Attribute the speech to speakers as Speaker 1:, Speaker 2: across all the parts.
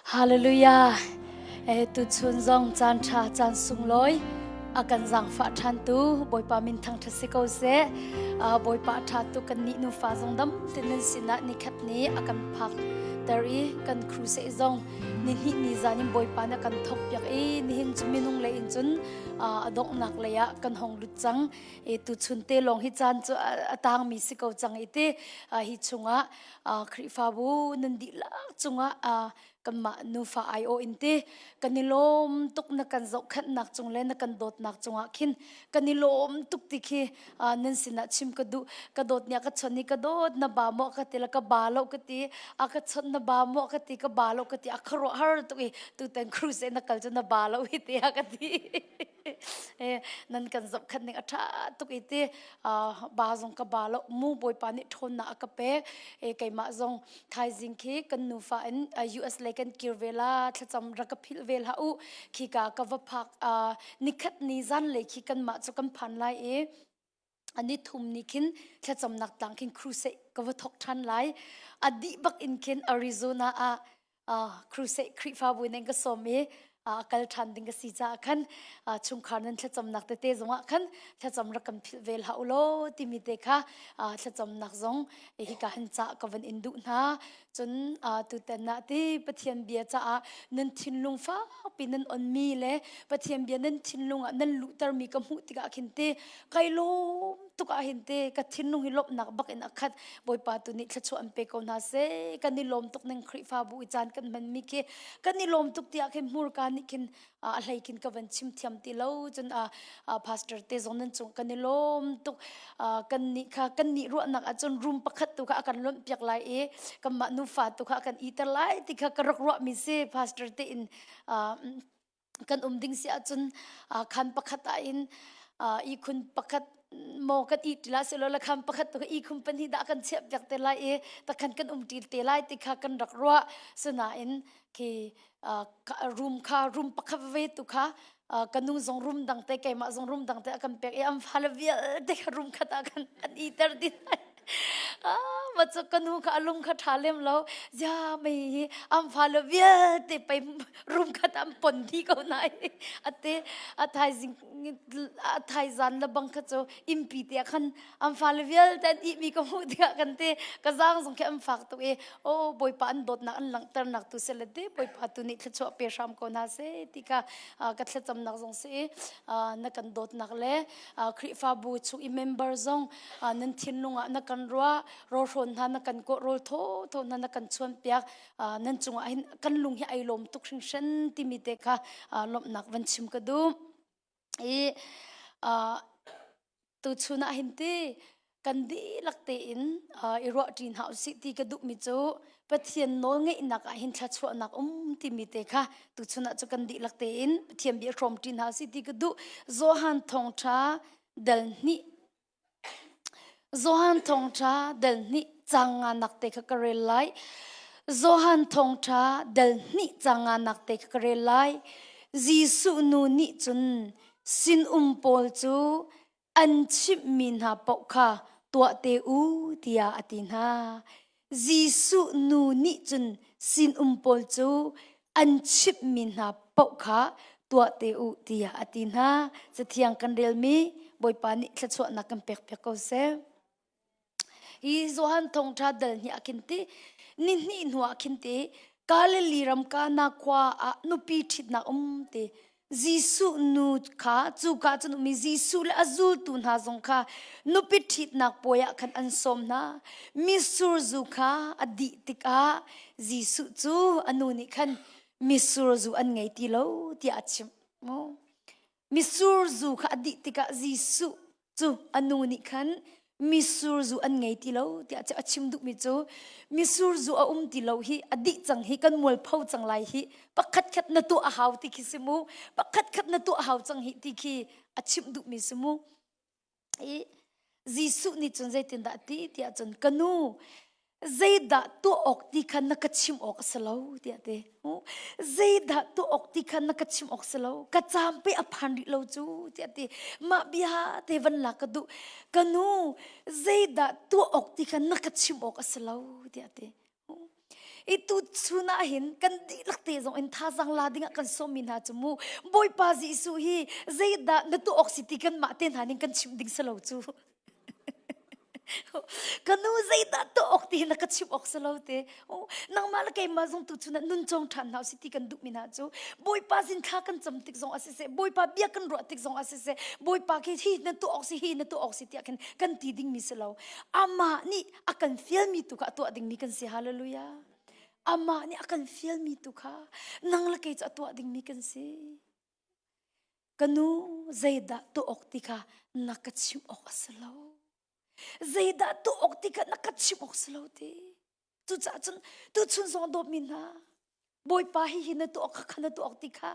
Speaker 1: Hallelujah. Eh, tuchun zong caan ṭha caan sunglawi a kan zaangfah ṭhan tu Bawipa min thangṭhat si ko seh. Uh, Bawipa ṭha tu kan nih nufa zong dam te nan sinah nikhat ni a kan phak ter i kan crusade zong ni hnih ni zan in Bawipa na kan thok piak i nihin cu minung lei in cun uh, a donghnak lei ah kan hong lut cang. E tuchun te lawng hi caan cu a tangmi si ko cang i ti hi chungah Khrihfabu nan dihlak cungah kanmah nufa aiawh in ti kan i lawm tuk na kan zohkhenhnak cung le na kan dawtnak cungah khin kan i lawm tuk ti khi nan sinah chim ka duh ka dawt nia ka chon i ka dawt na ba maw ka ti la ka ba lo ka ti a ka chon na ba maw ka ti ka ba lo ka ti a kharuah har tuk i tutan cruise na kal cu na ba lo hi ti a ka ti nan kan zohkhenh ning a ṭha tuk i ti ba zong ka ba lo mu bawipa nih ṭhawnnak a ka pek keimah zong thaizing khi kan nufa in US lei kan kir ve la thlacam rak ka philh ve hlah u khi ka ka va phak nikhat ni zan lei khi kanmah cu kan phan lai i ani thum ni khin thlacamnak tlang khin crusade ka va thok ṭhan lai a dih bak in khin Arizona ah crusade Khrihfabu in ka sawm i kal ṭhan ding ka si caah khan chungkhar nan thlacamnak tete zongah khan thlacam rak kan philh ve hlah u law timi te kha thlacamnak zong hika hin ca ka van in duh hna cun tutan ah ti Pathian bia caah nan thinlung fakpi nan onmi le Pathian bia nan thinlung ah nan luhtermi ka hmuh tikah khin te kai lawm tuk ah hin te ka thinlung hi lawmhnak bak in a khat Bawipa tu nih thluachuah an pe ko hna seh kan i lawm tuk ning Khrihfabu i caan kan hman mi khi kan i lawm tuk tiah khin hmurka nih khin a hlei khin ka van chim thiam ti lo cun a pastor te zong nan cung kan i lawm tuk kan nih kha kan nih ruahnak ahcun room pakhat tu kha a kan lonh piak lai i kanmah nufa tu kha a kan iter lai ti kha ka rak ruah mi si pastor te in kan um ding si ahcun khan pakhat ah in ihkhun pakhat maw kan ih ti la silo la khan pakhat tu ihkhun pahnih dah kan chiah piak te lai i takhan kan um ti te lai ti kha kan rak ruah sinain khi room kha room pakhat ve tu kha ka nu zong room dang te keimah zong room dang te a kan pek i an fale vialte kha room khat ah khan an iter dih ma cu ka nu kha a lung kha ṭha lem lo zia mei hi an fale vialte pei room khat an pon dih ko nai ate a thaizing a thaizan le bang kha cu innpi te ah khan an fale vialte an ihmi ka hmuh tikah kan te ka zaang zong khi an fak tuk i o bawipa an dawtnak an langhternak tu sele te bawipa tu nih thluachuah pe hram ko hna seh ti kha ka thlacamnak zong si i na kan dawtnak le Khrihfabu chung i member zong nan thinlung ah na kan ruah rawlhrawn hna na kan kawh rawl thaw thaw hna na kan chuan piak nan cungah hin kan lung hi ai lawm tuk hringhran timi te kha lawmhnak van chim ka duh i tuchun ah hin ti kan dihlak tein i ruah ṭi hna usih ti ka duhmi cu Pathian nawlngeihnak ah hin thluachuahnak um timi te kha tuchun ah cu kan dihlak tein Pathian bia hrawm ṭi hna usih ti ka duh Johan thawngṭha dal hnih Johan thawngṭha dal hnih cang nganak te kha ka rel lai. Johan thawngṭha dal hnih cang nganak te kha ka rel lai. Jesuh nu nih cun sinum pawl cu an chimhmi hna paoh kha tuah te u tiah a ti hna. Jesuh nu nih cun sinum pawl cu an chimhmi hna paoh kha tuah te u tiah a ti hna. Cathiang kan relmi Bawipa nih thluachuahnak kan pek piak ko seh. Hi Johan thawngṭha dal hnih ah khin ti ni hnih hnu ah khin ti Galilee ram Kana khua ah nupi ṭhitnak um ti Jesuh nu kha cuka cun ummi Jesuh le a zultu hna zong kha nupi ṭhitnak puai ah khan an sawm hna. Mitsur zu kha a dih tikah Jesuh cu a nu nih khan mitsur zu an ngei ti lo tiah a chimh. Mitsur zu kha a dih tikah Jesuh cu a nu nih khan mitsur zu an ngei ti lo tiah a chim duhmi cu mitsur zu a um ti lo hi a dih cang hi kan mualpho cang lai hi pakhat khat na tuah a hau ti khi si mu pakhat khat na tuah a hau cang hi ti khi a chimh duhmi si mu i Jesuh nih cun zeitindah a ti tiah cun ka nu zeidah tuah awk ti kha na ka chim awk a si lo tiah ti zeidah tuah awk ti kha na ka chim awk si lo ka caam pe a phan rih lo cu tiah ti mah bia te van lak ka duh ka nu zeidah tuah awk ti kha na ka chim awk a si lo tiah ti. I tu chun ah hin kan dihlak te zong in thazaang la dingah kan sawmmi hna cu mu Bawipa Jesuh hi zeidah na tuah awk si ti kan mah te hna ning kan chimh ding si lo cu. Ka nu zeidah tuah awk ti na ka chimh awk si lo te. Nangmah le keimah zong tu chun ah nun cawng ṭhan hna si ti kan duhmi hna cu Bawipa sin thla kan cam tik zong ah siseh Bawipa bia kan ruah tik zong ah siseh Bawipa khi hi na tuah awk si hi na tuah awk si tiah khin kan ti dingmi si lo. Amah nih a kan fialmi tu kha a tuah dingmi kan si hallelujah amah nih a kan fialmi tu kha nang le kei cu a tuah dingmi kan si ka nu zeidah tuah awk ti kha na ka chimh awk a si lo zeidah tuah awk ti kha na ka chimh awk si lo ti cucaah cun tuchun zong dawtmi hna bawipa hi hi na tuah awk kha kha na tuah awk ti kha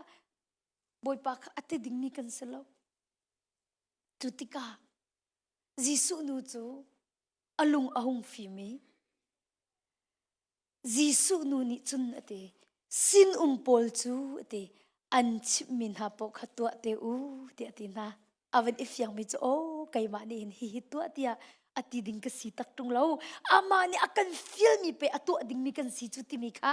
Speaker 1: bawipa kha a ti dingmi kan si lo cu tikah Jesuh nu cu a lung a hung fim i Jesuh nu nih cun a ti sinum pawl cu a ti an chimhmi hna paoh kha tuah te u tiah a ti hna a van i fiangmi cu aw keimah nih hin hihi tuah tiah a ti ding ka si tak ṭung lo amah nih a kan fialmi pe a tuah dingmi kan si cu timi kha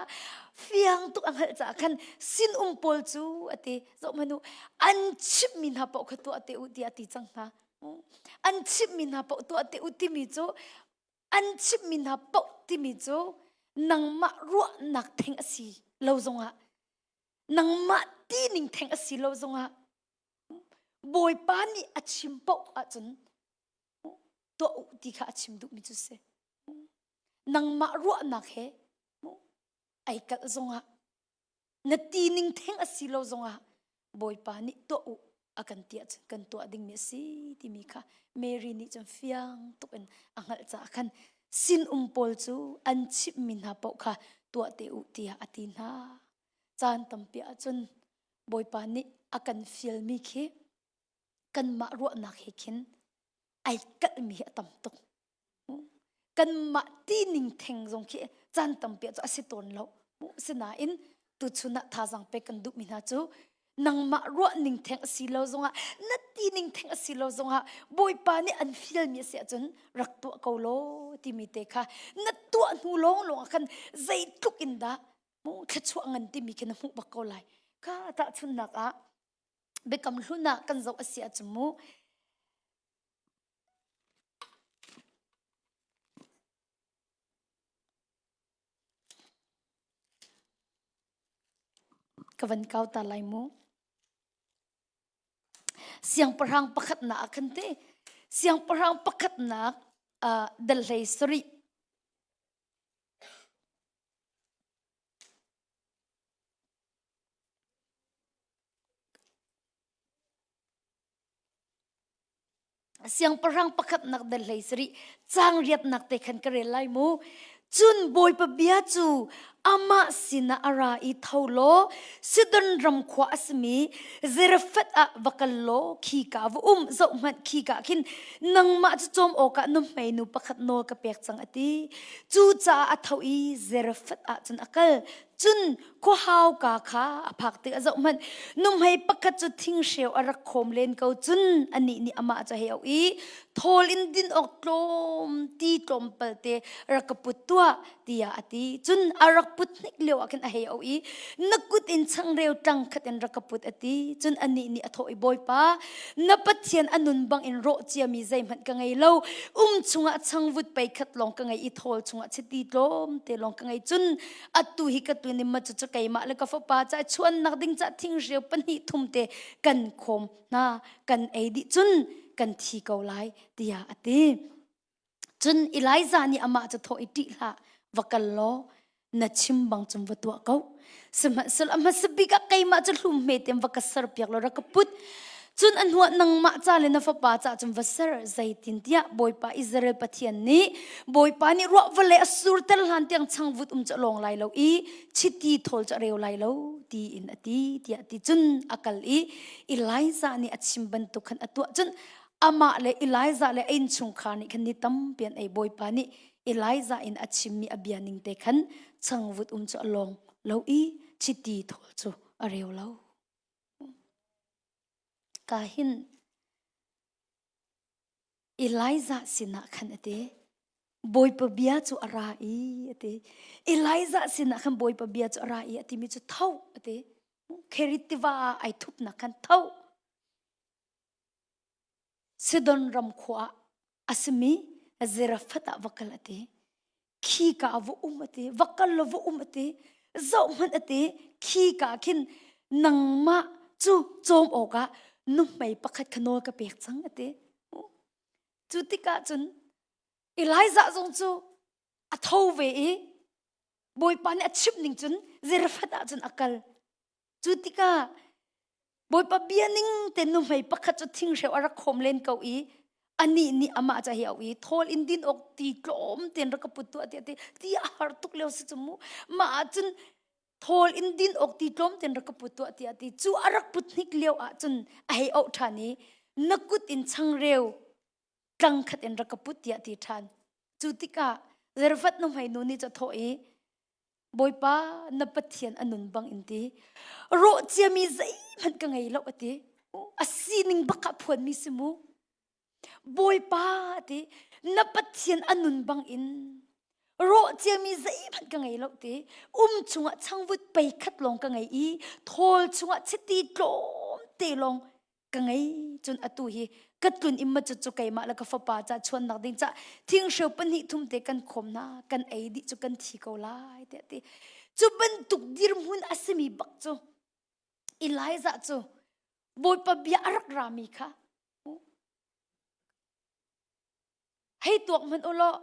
Speaker 1: fiang tuk a hngalh caah khan sinum pawl cu a ti zoh hmanh u an chimhmi hna paoh kha tuah te u tiah a ti cang hna An chimhmi hna paoh tuah te u timi cu an chimhmi hna paoh timi cu nangmah ruahnak theng a si lo zongah nangmah tining theng a si lo zongah Bawipa nih a chim paoh ahcun tuah u ti kha a chim duhmi cu si. Nangmah ruahnak he ai kalh zongah na tining theng a si lo zongah Bawipa nih tuah u a kan ti ahcun kan tuah dingmi a si timi kha Mary nih cun fiang tuk in a hngalh caah khan sinum pawl cu an chimhmi hna paoh kha tuah te u tiah a ti hna. Caan tampi ahcun Bawipa nih a kan fialmi khi kanmah ruahnak he khin ai kalhmi hi a tam tuk. Kanmah tining theng zong khi caan tampi cu a si tawn lo. Sinain tuchun ah thazaang pek kan duhmi hna cu nangmah ruah ning theng a si lo zongah na ti ning theng a si lo zongah Bawipa nih an fialmi a si ahcun rak tuah ko law timi te kha na tuah hnu lawng lawng ah khan zeitluk in dah thluachuah ngan timi khi na hmuh bak ko lai. Kha tahchunhnak ah biakam hlun ah kan zoh a si ahcun mu Ka van kau ta lai mu. Siangpahrang pakhatnak ah khan te siangpahrang pakhatnak uh, dal hlei sarih Siangpahrang pakhatnak dal hlei sarih caang riatnak te khan ka rel lai mu. Cun Bawipa bia cu amah sinah a ra i tho law Sidon ram khua a simi Zarephath ah va kal law khika va um zohhmanh khika khin nangmah cu cawm awkah nuhmeinu pakhat nawl ka pek cang a ti. Cucaah a tho i Zarephath ah cun a kal. Cun khuahauka kha a phak tik ah zohhmanh nuhmei pakhat cu thinghreu a rak khawm len ko cun anih nih amah cu a hei auh i thawl in din awk tlawm ti tlawmpal te rak ka put tuah tiah a ti cun a rak put hnik lio ah khin a hei auh i na kut in changreu tlang khat in rak ka put a ti cun anih nih a thawh i bawipa na pathian a nun bang in rawh ciami zeihmanh ka ngei lo um chungah changvut pei khat lawng ka ngei i thawl chungah chiti tlawm te lawng ka ngei cun atu hi ka tu ni ma cu keimah le ka fapa ca chuannak ding ca thinghreu pahnih thum te kan khawm hna kan ei dih cun kan thi ko lai tiah a ti cun Elijah nih amah cu thawh i ṭih hlah va kal law na chim bang cun va tuah ko sihmanhsehlaw a hmasa bik ah keimah cu hlum hme tein va ka ser piak law rak ka put Cun a hnuah nangmah ca le na fapa ca cun va ser zeitintiah Bawipa Israel Pathian nih Bawipa nih ruah vawlei a surter hlan tiang changvut um cu a lawng lai lo i chiti thawl cu a reu lai lo tiin a ti tiah ti cun a kal i Elijah nih a chim bantuk khan a tuah cun amah le Elijah le a innchungkhar nih khan ni tampi an ei Bawipa nih Elijah in a chimmi a bia ning te khan changvut um cu a lawng lo i chiti thawl cu a reu lo. Ka hin Elijah sinah khan a ti. Bawipa bia cu a ra i a ti. Elijah sinah khan Bawipa bia cu a ra i a timi cu tho a ti. Kherit tiva ah ai thupnak khan tho. Sidon ram khua ah a simi Zarephath ah va kal a ti. Khi ka ah va um a ti. Va kal law va um a ti. Zoh hmanh a ti. Khi ka ah khin nangmah cu cawm awkah nuhmei pakhat kha nawl ka pek cang a ti. Cu tikah cun Elijah zong cu a tho ve i Bawipa nih a chimh ning cun Zarephath ah cun a kal. Cu tikah Bawipa bia ning te nuhmei pakhat cu thinghreu a rak khawm len ko i anih nih amah ca hi a i thawl in din awk ti tlawm tein rak ka put tuah tiah ti ti a har tuk lio si cu mu mah ah cun thawl in din awk ti tlawm tein rak ka put tuah tiah ti cu a rak put hnik lio ah cun a hei auh ṭhan i na kut in changreu tlang khat in rak ka put tiah ti ṭhan cu tikah Zarephath nuhmei nu nih cu a thawh i Bawipa na Pathian a nun bang in ti rawh ciami zeihmanh ka ngei lo a ti a sining bak ah phuanmi si mu Bawipa a ti na Pathian a nun bang in rawh ciami zeihmanh ka ngei lo ti um chungah changvut pei khat lawng ka ngei i thawl chungah chiti tlawm te lawng ka ngei cun atu hi ka tlun in ma cu cu keimah le ka fapa ca chuannak ding ca thinghreu pahnih thum te kan khawm na kan ei dih cu kan thi ko lai tiah ti cu bantuk dirhmun a simi bak cu Elijah cu Bawipa bia a rak rami kha hei tuak hmanh u law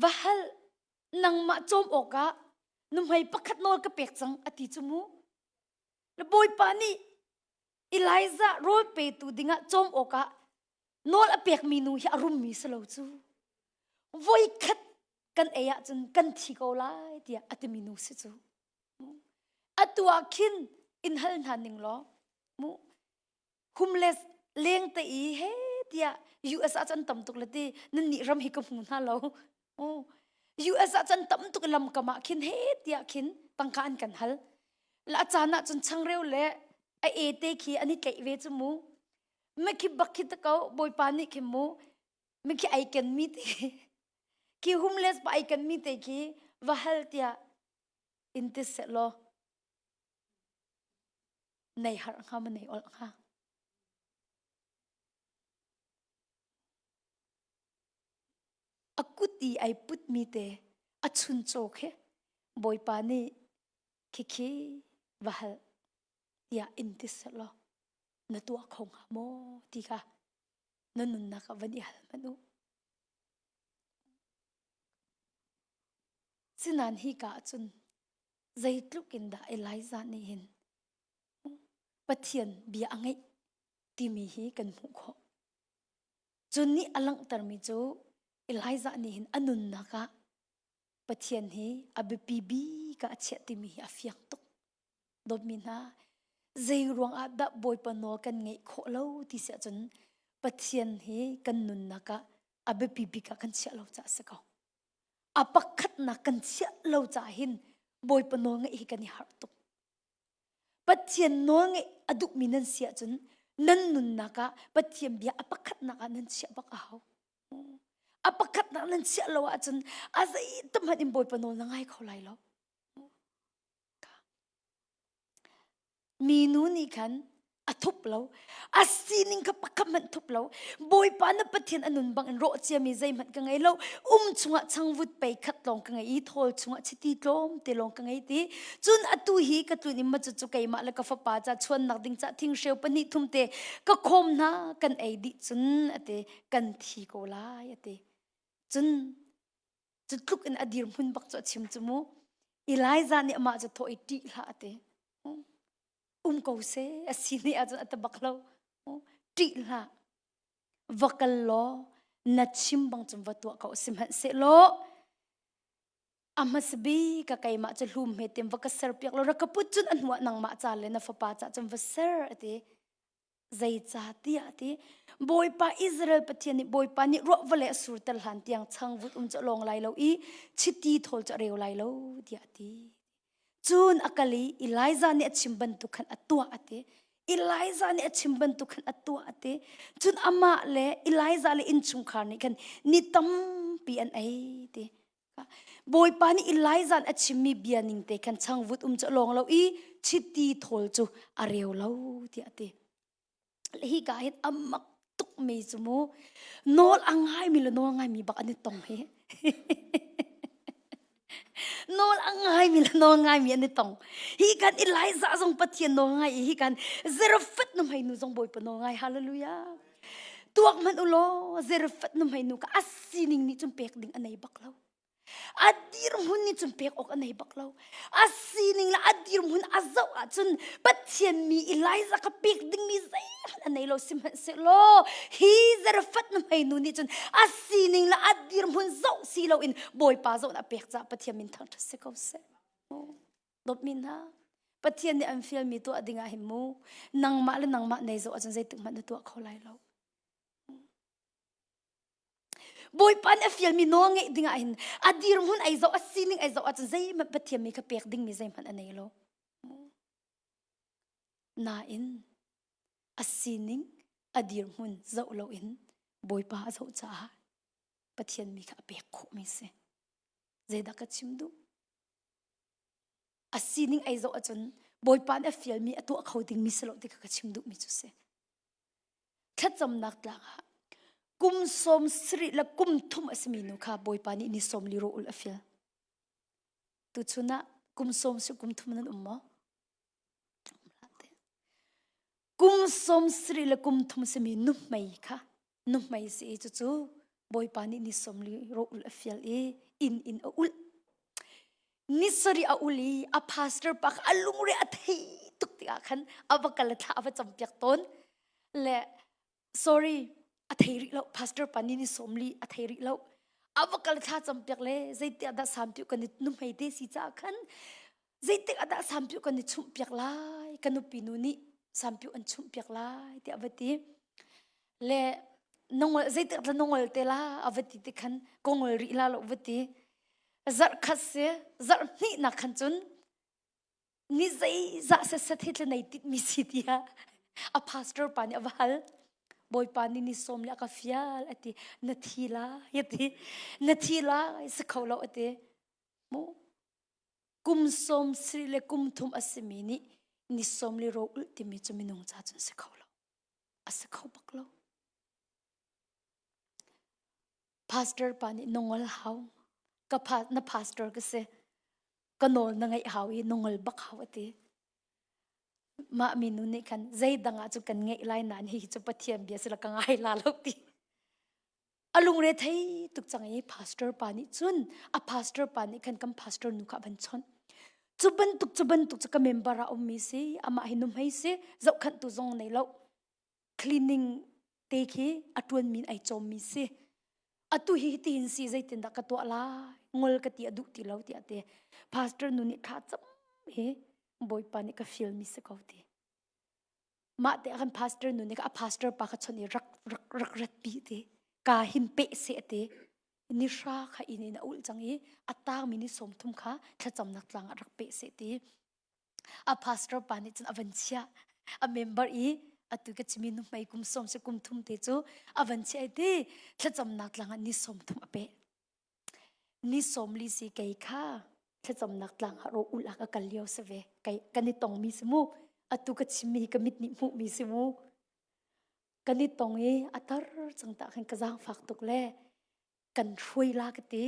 Speaker 1: va hal nangmah cawm awkah nuhmei pakhat nawl ka pek cang a ti cu mu Na Bawipa nih Elijah rawl petu dingah cawm awkah nawl a pekmi nu hi a rummi si lo cu. Voikhat kan ei ahcun kan thi ko lai tiah a timi nu si cu. Atu ah khin in hal hna ning law mu homeless leng te i he tiah US ah cun tam tuk le ti nan nih ram hi ka hmu hna lo. US ah cun tam tuk lam kam ah khin he tiah khin tangka an kan hal. La caan ah cun changreu le a e te khi an i tlaih ve cu mu. Me khi bak khi ta ko bawipa nih khi mu me khi ai ken mi te khi homeless pa ai ken mi te khi va hal tiah in ti seh law nei harh hnga ma nei olh hnga. A kut i ai putmi te a chuncaw khi Bawipa nih khikhi va hal tiah in ti selaw na tuah kho hnga maw ti kha na nunnak ah van i hal hmanh u. Sinan hi ka ahcun zeitluk in dah Elijah nih hin Pathian bia a ngeih timi hi kan hmuh khawh. Cun nih a langhtermi cu Elijah nih hin a nunnak ah Pathian hi a biapi bik ah a chiah timi hi a fiang tuk. Dawtmi hna, zei ruang ah dah Bawipa nawl kan ngeih khawh lo ti si ahcun Pathian hi kan nunnak ah a biapi bik ah kan chiah lo caah a si ko. A pakhatnak kan chiah lo caah hin Bawipa nawl ngeih hi kan i harh tuk. Pathian nawl ngeih a duhmi nan si ahcun nan nunnak ah Pathian bia a pakhatnak ah nan chiah bak a hau. A pakhatnak nan chiah lo ahcun a zeitam hmanh in Bawipa nawl na ngai kho lai lo. Minu nih khan a thup lo. A sining kha pakhat hmanh thup lo. Bawipa na Pathian a nun bangin rawh ciami zeihmanh ka ngei lo. Um chungah changvut pei khat lawng ka ngei i thawl chungah chiti tlawm te lawng ka ngei ti. Cun atu hi ka tlun in ma cu cu keimah le ka fapa ca chuannak ding ca thinghreu pahnih thum te ka khawm hna kan ei dih cun ati kan thi ko lai ati. Cun cu tluk in a dirhmun bak cu a chim cu mu. Elijah nih amah cu thawh i ṭih hlah ati. Um ko seh a si nih ahcun a ta bak lo. Ṭih hlah. Va kal law na chim bang cun va tuah ko sihmanhsehlaw a hmasa bik ka keimah cu hlum he tim va ka ser piak law rak ka put cun a hnuah nangmah ca le na fapa ca cun va ser ati Zeicahtiah ti Bawipa Israel Pathian nih Bawipa nih ruah vawlei a surter hlan tiang changvut um cu a lawng lai lo i chiti thawl cu a reu lai lo tiah a ti. Cun a kal i Elijah nih a chim bantuk khan a tuah a ti. Elijah nih a chim bantuk khan a tuah a ti. Cun amah le Elijah le innchungkhar nih khan ni tampi. tampi an ei ti. Bawipa nih Elijah a chimmi bia ning te khan changvut um cu a lawng lo i chiti thawl cu a reu lo tiah a ti. Hi ka hin a mak tuk mi cu mu nawl a ngaimi le nawl ngaimi bak an i tong hi. Nawl a ngaimi le nawl ngaimi an i tong. Hi kan Elijah zong Pathian nawl ngai i hi kan Zarephath nuhmei nu zong Bawipa nawl ngai. Hallelujah. Tuak hmanh u law Zarephath nuhmei nu kha a sining nih cun pek ding a nei bak lo. A dirhmun nih cun pek awk a nei bak lo. A sining le a dirhmun a zoh ahcun Pathian mi Elijah kha pek dingmi zeihmanh a nei lo sihmanhsehlaw hi Zarephath nuhmei nu nih cun a sining le a dirhmun zoh si loin Bawipa zoh a pek caah Pathian min thangṭhat si ko seh. Dawtmi hna, Pathian nih an fialmi tuah ding ah hin mu nangmah le nangmah nei zoh ahcun zeitik hmanh na tuah kho lai lo. Bawipa nih a fialmi nawl ngeih ding ah hin a dirhmun ai zoh a sining ai zoh ahcun zeihmanh Pathian mi kha pek dingmi zeihmanh a nei lo. Nain a sining a dirhmun zoh loin Bawipa a zoh caah Pathian mi kha a pek khawhmi si. Zeidah ka chim duh? A sining ai zoh ahcun Bawipa nih a fialmi a tuah kho dingmi si lo ti kha ka chim duhmi cu si. Thlacamnak tlang ah kum sawm sarih le kum thum a simi nu kha Bawipa nih ni sawm li rawh ul a fial. Tuchun ah kum sawm si kum thum nan um maw? Kum sawm sarih le kum thum simi nuhmei kha nuhmei si i cucu Bawipa nih ni sawm li rawh ul a fial i inn in a ulh. Ni sarih a ul i a pastor pa kha a lungre a thei tuk tikah khan a va kal thla a va campiak tawn. Le sorry a thei rih lo pastor pa nih ni sawm li a thei rih lo. A va kal thla campiak le zeitiah dah sampiu kan i nuhmei te si caah khan zeitik ah dah sampiu kan i chumh piak lai ka nupi nu nih sampiu an chumh piak lai tiah a va ti. Le nongol zeitik dah nongol te la a va ti ti khan ka ngol rih la lo va ti. Zarh khat si zarh hnihnak khan cun ni zeizah setset hi nei tit mi si tiah a pastor pa nih a va hal. Bawipa nih ni sawm le a ka fial a ti na thi lai a ti na thi lai si kho lo a ti mu kum sawm sri le kum thum a simi nih ni sawm le ro ulh timi cu minung ca cun si kho lo a si kho bak lo Pastor pa nih nongol hau. Ka pa, na pastor ka si. Ka nawl na ngaih hau i nongol bak hau a ti. Mah minu nih khan zeidang ah cu kan ngeih lai nain hihi cu Pathian bia si la ka ngai la lo ti. A lungre thei tuk cang i pastor pa nih cun a pastor pa nih khan kan pastor nu kha a van chawnh. Cu bantuk cu bantuk cu ka member ah ummi si amah hi nuhmei si zohkhanhtu zong nei lo cleaning te khi a tuan min ai cawmmi si atu hi hitin si zeitindah ka tuah lai ngol ka ti a duh ti lo tiah te pastor nu nih thla cam hi bawipa nih ka feel mi si ko ti mah te kan pastor nu nih a pastor pa kha chon i rak rak rak rat pi ti ka him pe se te ni hra kha in in a ul cang i a tang mi ni som thum kha thlacamnak tlang ah rak pe se ti A pastor pa nih cun a van chiah. A member i atu ka chimi nuhmei kum sawm si kum thum te cu a van chiah i ti thlacamnak tlang ah ni sawm thum a peh. Ni sawm li si kei kha thlacamnak tlang ah ro ul ah ka kal lio si ve. Kei kan i tongmi si mu. Atu ka chimmi hi ka mit nih hmuhmi si mu. Kan i tong i a tar cang ta khan ka zaangfak tuk le kan hruai la ka ti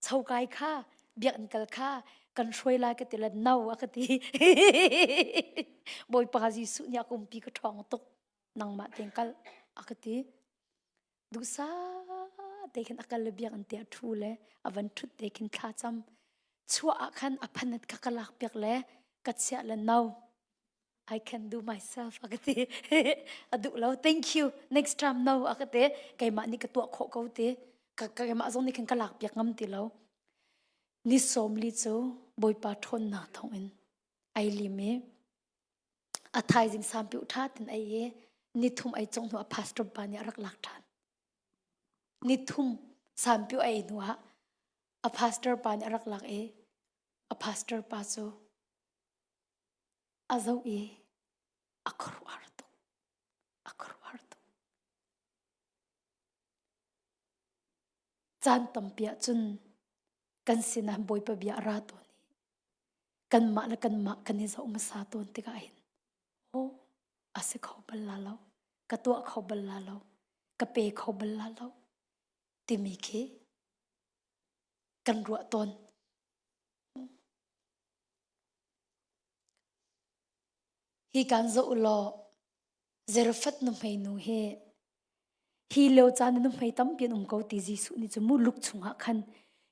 Speaker 1: chokai kha biakinn kal kha kan hruai lai ka ti le no a ka ti bawipa Jesuh nih a ka umpi ka ṭhawng tuk nangmah tein kal a ka ti duhsah te khin a kal le biakinn te a ṭhu le a van ṭhut te khin thla cam chuah ah khan a phanat kha ka lak piak le ka chiah le no I can do myself a ka ti a duh lo thank you next time no a ka ti keimah nih ka tuah khawh ko ti ka keimah zong nih khan ka lak piak ngam ti lo ni sawm li cu bawipa ṭhawnnak thawng in ai lim i a thaizing sampi u ṭha tin ai i ni thum ai cong hnu a pastor pa nih a rak lak ṭhan ni thum sampi ai hnu ah a pastor pa nih a rak lak i a pastor pa cu A zoh i a khuaruahhar tuk. A khuaruahhar tuk. Caan tampi ahcun kan sinah Bawipa bia a ra tawn i kanmah le kanmah kan i zoh hmasa tawn tikah hin aw a si kho bal la lo, ka tuah kho bal la lo, ka pe kho bal la lo timi khi kan ruah tawn. Hi kan zoh u law Zarephath nuhmei nu hi hi lio caan ah nuhmei tampi an um ko ti Jesuh nih cu mu luk chungah khan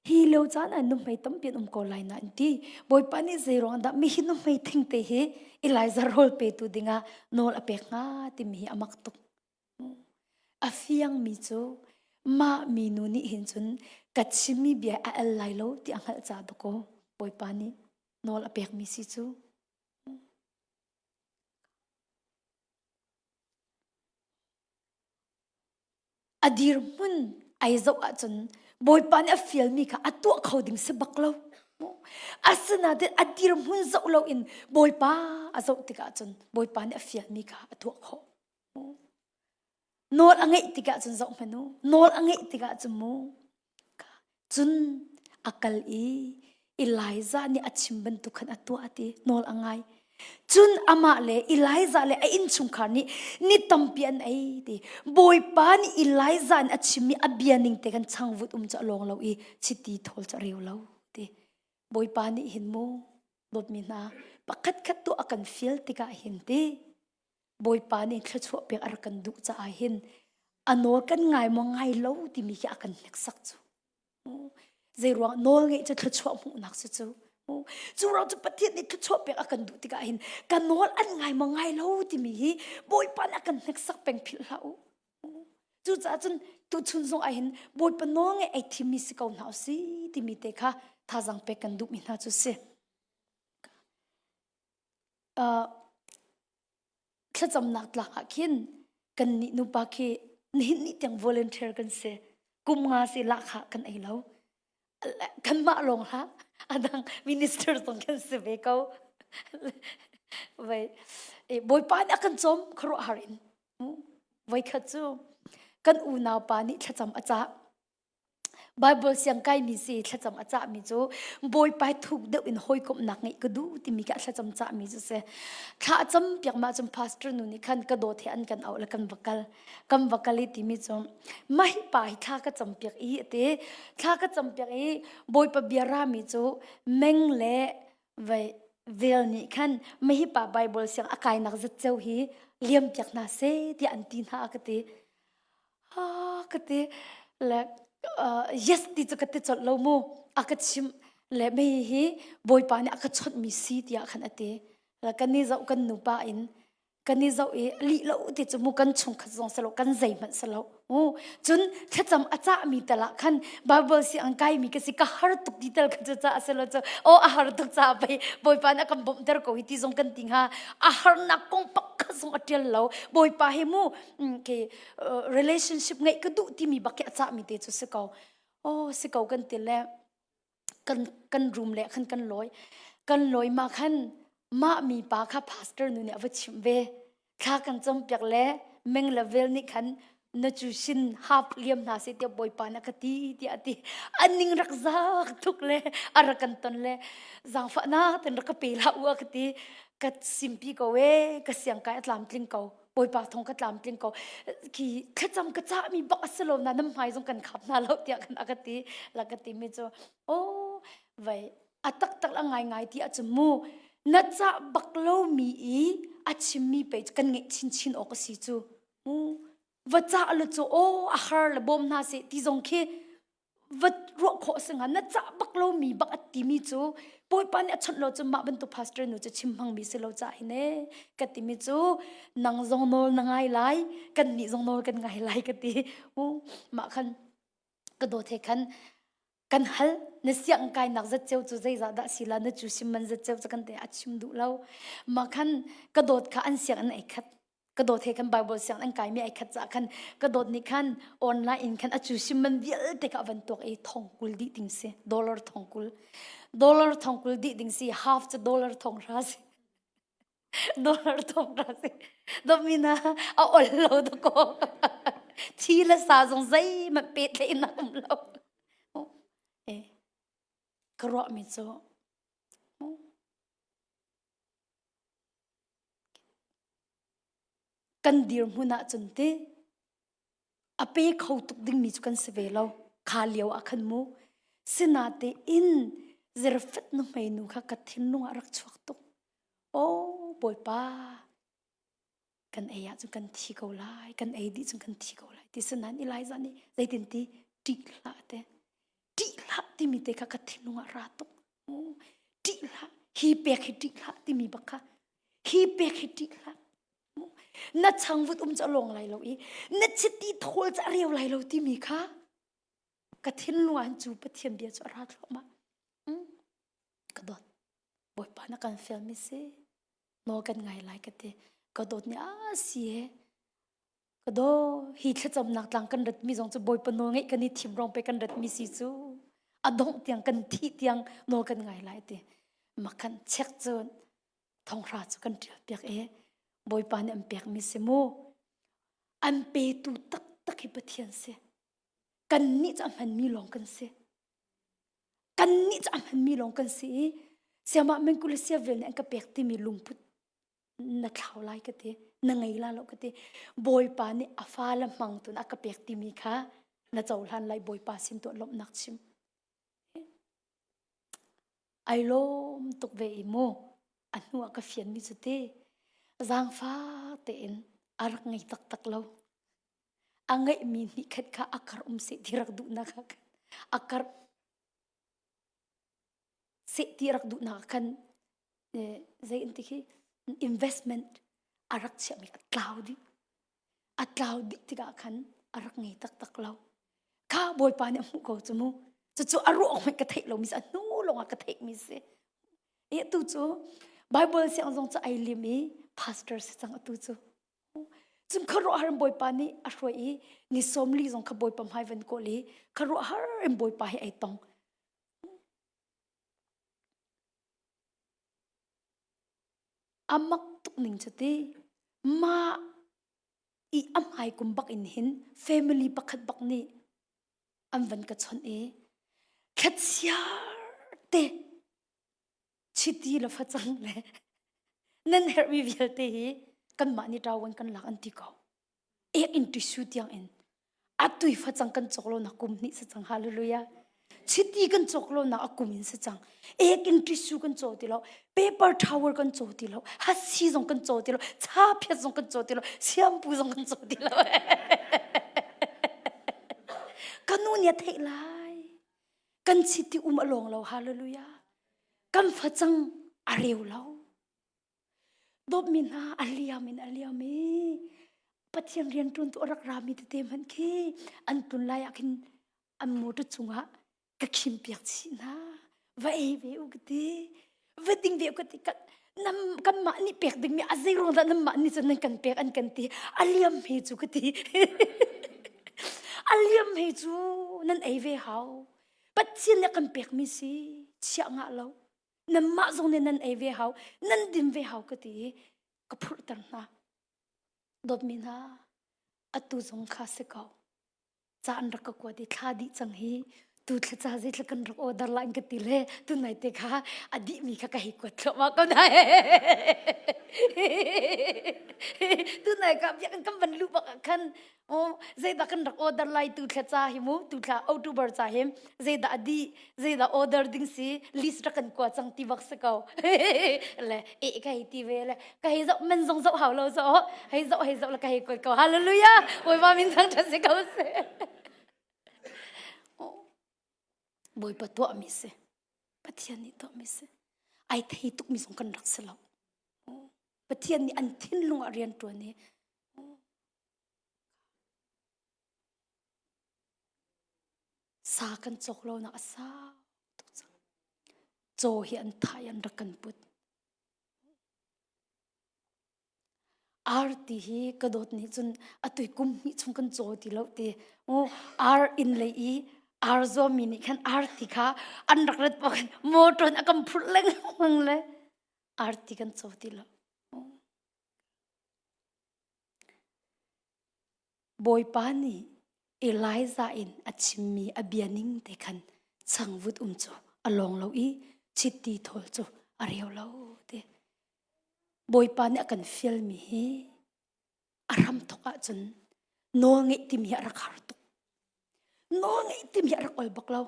Speaker 1: hi lio caan ah nuhmei tampi an um ko lai na an ti. Bawipa nih zei ruang dah mihi nuhmei thing te hi Elijah rawl petu dingah nawl a pek hnga timi hi a mak tuk. A fiangmi cu mah minu nih hin cun ka chimmi bia a el lai lo ti a hngalh caah dakaw Bawipa nih nawl a pekmi si cu. A dirhmun ai zoh ahcun Bawipa nih a fialmi kha a tuah kho ding si bak lo. Asinain a dirhmun zoh loin Bawipa a zoh tikah cun Bawipa nih a fialmi kha a tuah khawh. Nawl a ngeih tikah cun zoh hmanh u. Nawl a ngeih tikah cun mu cun a kal i Elijah nih a chim bantuk khan a tuah ti nawl a ngai. Cun amah le Elijah le a innchungkhar nih ni tampi an ei ti. Bawipa nih Elijah nih a chimmi a bia ning te khan changvut um cu a lawng lo i chiti thawl cu a reu lo ti. Bawipa nih hin mu dawtmi hna pakhat khat tuah a kan fial tikah hin ti Bawipa nih thluachuah pek a rak kan duh caah hin a nawl kan ngai maw ngai lo timi khi a kan hneksak cu. Zei ruang nawl ngeih cu thluachuah hmuhnak si cu. Cu ruang cu Pathian nih thluachuah pek a kan duh tikah hin ka nawl an ngai maw ngai lo timi hi Bawipa nih a kan hneksak peng philh hlah u. Cucaah cun tuchun zong ah hin Bawipa nawl ngeih ai thimmi si ko hna usih timi te kha thazaang pek kan duhmi hna cu si. Uh, thlacamnak tlak ah khin kan nih nupa khi nihin ni tiang volunteer kan si kum nga si lahkhah kan ei lo kanmah lawng hlah adang minister zong kan si ve ko vai bawipa nih a kan cawm khuaruahhar in voikhat cu kan unau pa nih thlacam a cah Bible siang kaimi si thlacam a cahmi cu Bawipa thuk deuh in hawikomhnak ngeih ka duh timi ka thlacam cahmi cu si. Thla a cam piak ma cun pastor nu nih khan ka dawt he an kan auh le kan va kal. Kan va kal i timi cu mah hi pa hi thla ka cam piak i ati thla ka cam piak i Bawipa bia rami cu meng le vai vel nih khan mahi pa Bible siang a kainak zat ceu hi liam piak hna seh tiah an ti hna ka ti. Ah, ka ti le uh, yes ti cu ka ti colh lo mu a ka chimh le mei hi bawipa nih a ka chawnhmi si tiah khan a ti le kan i zoh kan nupa in kan i zoh i lih lo ti cu mu kan chungkhat zong si lo kan zeihmanh si lo mu cun thlacam a cahmi tal ah khan Bible si ang kaimi ka si ka har tuk ti tal kha cu ca a si lo cu o a har tuk ca pei bawipa nih a kan bawmhter ko hi ti zong kan ti hnga a harnak kong pakhat zong a ṭial lo bawipa hi mu ke relationship ngeih ka duh timi bak khi a cahmi te cu si ko oh si ko kan ti le kan kan room le khan kan lawi kan lawi ma khan mah mi pa kha pastor nu nih a va chimh ve thla kan cam piak le meng level nih khan na cu sin hap liam hna se tiah bawipa na ka ti tiah a ti aning rak zak tuk le a rak kan ton le zaangfahnak ten rak ka pe hlah u a ka ti ka simpi ko e ka siang kai a tlamtling ko Bawipa thong ka tlamtling ko khi thlacam ka cahmi bak a si lo na nam hmai zong kan khap hna lo tiah kan a ka ti la ka ti mi cu oh vai a taktak a ngai ngai ti ahcun mu na cah bak lo mi i a chimmi pei kan ngeih chinchin awk a si cu mu va cah le cu aw a har le bawm hna seh ti zong khi va ruah khawh si hnga na cah bak lomi bak a timi cu bawipa nih a chawnh lo cu mah bantuk pastor nu cu chim hmangmi si lo cah hin e ka timi cu nang zong nawl na ngai lai kan nih zong nawl kan ngai lai ka ti u mah khan ka dawt he khan kan hal na siang kainak zat ceu cu zeizah dah si la na cu sim man zat ceu cu kan te a chim duh lo mah khan ka dawt kha an siang an ei khat ka dawt he khan Bible siang an kaimi ai khat ca khan ka dawt nih khan online in khan a cu sim man vialte ka van tuak i thong kul dih ding si dollar thong kul dollar thong kul dih ding si half cu dollar thong ra si dollar thong ra si domina a ol lo da ko thi le sa zong zeihmanh pe thlei nak um lo. Ka ruahmi cu kan dirhmun ahcun ti a pe kho tuk dingmi cu kan si ve lo. Kha lio ah khan mu. Sinatein Zarephath nuhmei nu kha ka thinlung ah rak chuak tuk. Aw Bawipa, kan ei ahcun kan thi ko lai, kan ei dih cun kan thi ko lai ti sinain Elijah nih zeitin ti ṭih hlah te. Ṭih hlah timi te kha ka thinlung ah ra tuk. Ṭih hlah, hi pek hi ṭih hlah timi bak kha. Hi pek hi ṭih hlah. Na changvut um cu a lawng lai lo i na chiti thawl cu a reu lai lo timi kha ka thinlung ah cu Pathian bia cu a ra thluahmah. Ka dawt. Bawipa na kan fialmi si. Nawl kan ngai lai ka ti. Ka dawt nih a si he. Ka daw hi thlacamnak tlang kan ratmi zong cu Bawipa nawl ngeih kan i thim rong pe kan ratmi si cu a dongh tiang kan thih tiang nawl kan ngai lai ti. Makhan chek cun thonghra cu kan ṭial piak i Bawipa nih an pekmi si mu. An petu taktak hi Pathian si. Kannih cu a hmanmi lawng kan si. Kannih cu a hmanmi lawng kan si i siamah mengku le siavel nih an ka pek timi lungput na thlau lai ka ti na ngei la lo ka ti bawipa nih a fa le hmang tun a ka pek timi kha na cohlan lai bawipa sin tuah lawmhnak chim ai lawm tuk ve i mu a hnu ah ka fian mi cu ti zaangfa tein a rak ngei taktak lo a ngeihmi hnih khat kha a kar um seh ti rak duhnak ah khan a kar seh ti rak duhnak ah khan zei in ti khi investment a rak chiahmi a tlau dih a tlau dih tikah khan a rak ngei taktak lo kha bawipa nih a hmuh ko cu mu cucu a ruah hmanh ka theih lomi si a hnu lawngah ka theihmi si i tu cu Bible siang zong cu ai lim i pastor si cang atu cu Cun khuaruahhar in Bawipa nih a hruai i ni 40 zong kha Bawipa hmai van kawl i khuaruahhar in Bawipa hi ai tong. A mak tuk ning cu ti mah i a hmai kum bak in hin family pakhat bak nih an van ka chawnh i thlachiar te chiti le facang le nan herhmi vialte hi kanmah nih ṭawan kan lak an ti ko. Ek in tissue tiang in atui facang kan cawk lo nak kum hnih si cang hallelujah chiti kan cawk lo nak a kum in si cang ek in tissue kan caw ti lo paper towel kan caw ti lo hasi zong kan caw ti lo cha phiat zong kan caw ti lo siampu zong kan caw ti lo ka nu nih a theih lai kan chiti um a lawng lo hallelujah kan facang a reu lo Dawtmi hna a liam in a liam i Pathian rian ṭuantu a rak rami tete hmanh khi an tlun lai ah khin an motor cungah ka khim piak chih hna. Va ei ve u ka ti. Va ding ve u ka ti. Nam kanmah nih pek dingmi a zei ruang dah nanmah nih cun nan kan pek an kan ti. A liam he cu ka ti. A liam he cu nan ei ve hau. Pathian nih a kan pekmi si chiah ngah lo. Nanmah zong nih nan ei ve hau, nan din ve hau ka ti i ka phurhter hna. Dawtmi hna, atu zong kha si ko. Ca an rak ka kuat i thla dih cang hi tu thla ca zei thla kan rak order la in ka ti le tu nai te kha a dihmi kha ka hei kuat thluahmah ko nai. tu nai ka biakinn kan van luh bak ah khan Oh, zeidah kan rak order lai tu thla ca hi mu, tu thla October ca hi zeidah a dih, zeidah order ding si, list rak kan kua cang ti bak si ko. Le e ka hei ti ve le ka hei zoh men zong zoh hau lo zo hei zoh hei zoh le ka hei kuat ko. Hallelujah. Bawipa min thangṭhat si ko seh. Bawipa tuahmi si. Pathian nih tuahmi si. Ai thei tukmi zong kan rak si lo. Pathian nih an thinlung ah rian ṭuan i Sa kan cawk lonak a sau tuk cang. Caw hi an thah i an rak kan put. Ar ti hi ka dawt nih cun atui kum hnih chung kan caw ti lo ti. Ar inn lei i ar zuami nih khan ar ti kha an rak rat bak motor in a kan phurh lengmang le ar ti kan caw ti lo. Bawipa nih Elijah in a chimmi a bia ning te khan changvut um cu a. a lawng lo i chiti thawl cu a reu lo ti. Bawipa nih a kan fialmi hi a hram thok ahcun nawl ngeih timi hi a rak har tuk. Nawl ngeih timi hi a rak ol bak lo.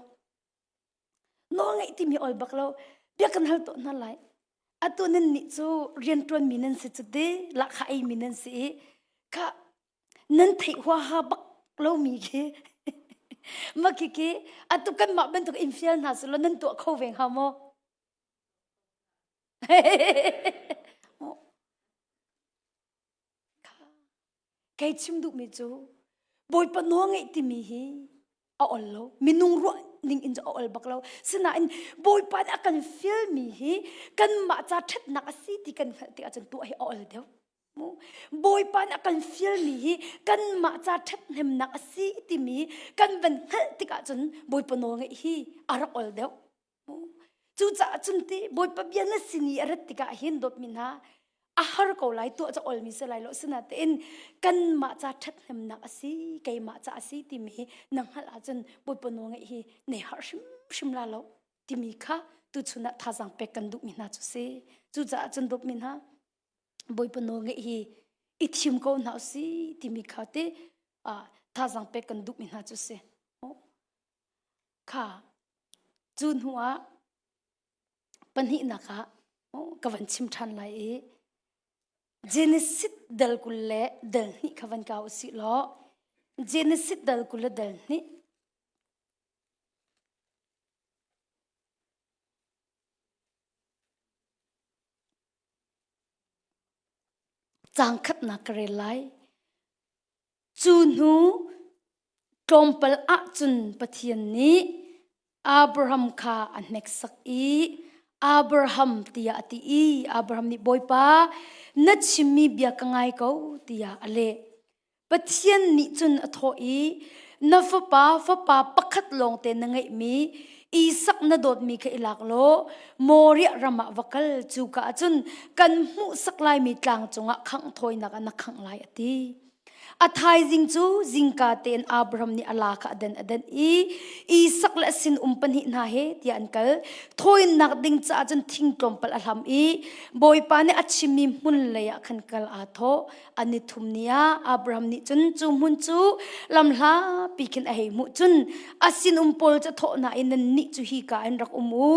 Speaker 1: Nawl ngeih timi ol bak lo. Bia kan hal tuah hna lai. Atu nan nih cu rianṭuan mi nan si cu ti lahkhah ei mi nan si i kha nan theih huaha bak lomi khi ma khi khi atu kanmah bantuk in fial hna selaw nan tuah kho ve hnga maw? Kei chim duhmi cu Bawipa nawl ngeih timi hi a ol lo. Minung ruah ning in cu a ol bak lo. Sinain Bawipa nih a kan fialmi hi kanmah ca ṭhatnak a si ti kan hngalh tikah cun tuah hi a ol deuh. Bawipa nih a kan fialmi hi kanmah ca ṭhathnemnak a si timi kan van hngalh tikah cun Bawipa nawl ngeih hi a rak ol deuh. Cucaah cun ti Bawipa bia na sin i a rat tikah hin dawtmi hna a har ko lai tuah ca olmi si lai lo sinatein kanmah ca ṭhathnemnak a si keimah ca a si timi hi na hngalh ahcun Bawipa nawl ngeih hi nei harh hrimhrim la lo timi kha tuchun ah thazaang pek kan duhmi hna cu si. Cucaah cun dawtmi hna Bawipa nawl ngeih hi i thim ko hna usih timi kha te thazaang pek kan duhmi hna cu si. Kha cu hnu ah pahnihnak ah ka van chim ṭhan lai i Genesis dal 20 le dal hnih kha van kau usih law Genesis dal 20 le dal hnih Caang khatnak ka rel lai. Cu hnu tlawmpal ahcun Pathian nih Abraham kha a hneksak i Abraham tiah a ti i Abraham nih Bawipa na chimmi bia ka ngai ko tiah a leh. Pathian nih cun a thawh i na fapa fapa pakhat lawngte na ngeihmi Isak na dawtmi kha i lak law Moriah ram ah va kal cu ka ah cun kan hmuhsak laimi tlang cungah khangh thawinak ah na khangh lai a ti. A thaizing cu zingka tein Abraham nih a la kha a den a den i Isak le a sinum pahnih hna he tiah an kal. Thawinak ding caah cun thing tlawmpal a hlam i Bawipa nih a chimmi hmun lei ah khan kal aa thawh. An i thum ni ah Abraham nih cun cu hmun cu lamhlapi khin a hei hmuh cun a sinum pawl cu thawh hna i nannih cu hi ka in rak um u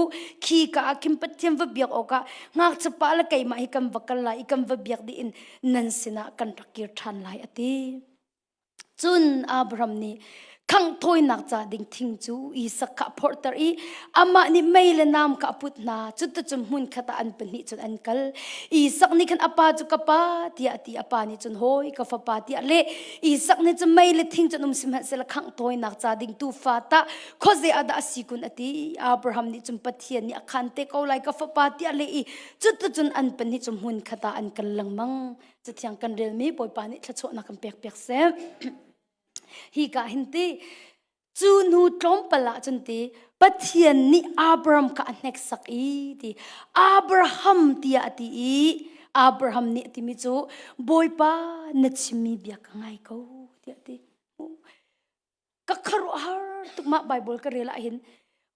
Speaker 1: khi ka ah khin Pathian va biak awkah ngakchiapa le keimah hi kan va kal lai i kan va biak dih in nan sinah kan rak kir ṭhan lai a ti. Cun Abraham nih khangh thawinak ca ding thing cu Isak kha a phorhter i amah nih mei le nam kha a put hna. Cuticun hmunkhat ah an pahnih cun an kal. Isak nih khan a pa cu ka pa tiah a ti. A pa nih cun hawi ka fapa tiah leh. Isak nih cun mei le thing cun um sihmanhsehlaw khangh thawinak ca ding tuufa tah khuaze ah dah a si kun a ti. Abraham nih cun Pathian nih a khan te ko lai ka fapa tiah leh i cuticun an pahnih cu hmunkhat ah an kal lengmang. Cathiang kan relmi Bawipa nih thluachuahnak kan pek piak seh. Hi ka hin ti cu hnu tlawmpal ah cun ti Pathian nih Abraham kha a hneksak i ti Abraham tiah a ti i Abraham nih a timi cu Bawipa na chimmi bia ka ngai ko tiah a ti. Ka khuaruahhar tuk mah Bible ka rel ah hin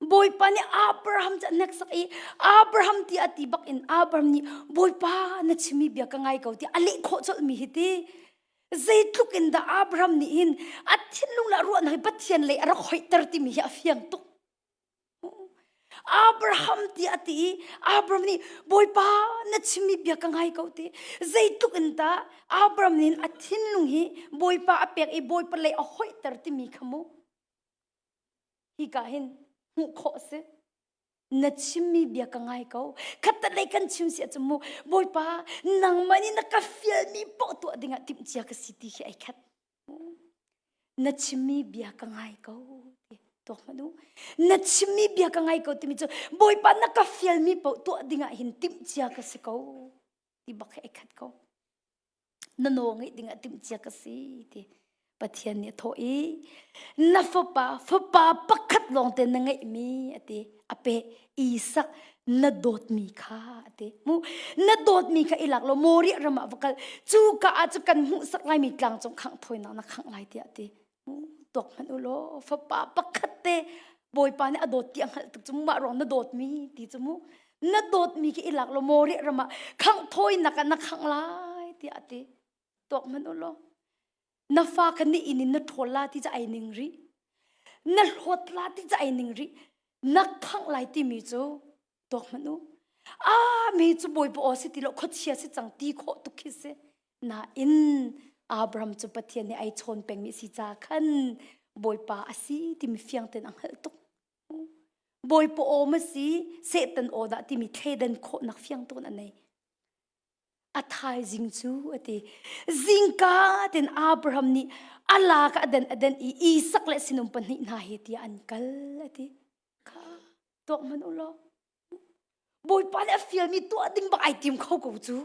Speaker 1: Bawipa nih Abraham cu a hneksak i Abraham ti a ti bak in Abraham nih Bawipa na chimmi bia ka ngai ko ti a leh khawh colhmi hi ti zeitluk in dah Abraham nih hin a thinlung le a ruahnak hi Pathian lei a rak hoihter timi hi a fiang tuk. Abraham ti a ti i Abraham nih Bawipa na chimmi bia ka ngai ko ti zeitluk in dah Abraham nih a thinlung hi Bawipa a pek i Bawipa lei a hoihter timi kha mu hika hin hmuh khawh a si na chimmi bia ka ngai ko khatalei kan chim si ahcun mu Bawipa nangmah nih na ka fialmi poh tuah dingah timhcia ka si ti hi ai khat Na chimmi bia ka ngai ko ti tuak hmanh u. Na chimmi bia ka ngai ko timi cu Bawipa na ka fialmi paoh tuah dingah hin timhcia ka si ko ti bak he ai khat ko. Na nawl ngeih dingah timhcia ka si ti Pathian nih a thawh i na fapa fapa pakhat lawngte na ngeihmi a ti a peh Isak na dawtmi kha a ti mu na dawtmi kha i lak law Moriah ram ah va kal cu ka ah cu kan hmuhsak laimi tlang cung khangh thawinak na khangh lai tiah a ti mu tuak hmanh u law fapa pakhat te. Bawipa nih a dawt ti a hngalh tuk cu mah ruang na dawtmi ti cu mu na dawtmi khi i lak law Moriah ram ah khangh thawinak ah na khangh lai tiah a ti. Tuak hmanh u law na fa kha ni inn in na ṭhawl la ti cu ai ning rih. Na hlawt la ti cu ai ning rih. Na khangh lai timi cu tuak hmanh u. Ah mi cu Bawipa aw si ti lo khuachia si cang ti khawh tuk khi si. Nain Abraham cu Pathian nih ai chawn pengmi si ca khan Bawipa a si timi fiang tein a hngalh tuk. Bawipa aw ma si Satan aw dah timi thleidan khawhnak fiang tuk in a nei. A thaizing cu a ti. Zingka tein Abraham nih a lak a den a den i Isak le sinum pahnih hna he tiah an kal a ti. Kha tuak hmanh u law. Bawipa nih a fialmi tuah ding bak ai tim kho ko cu.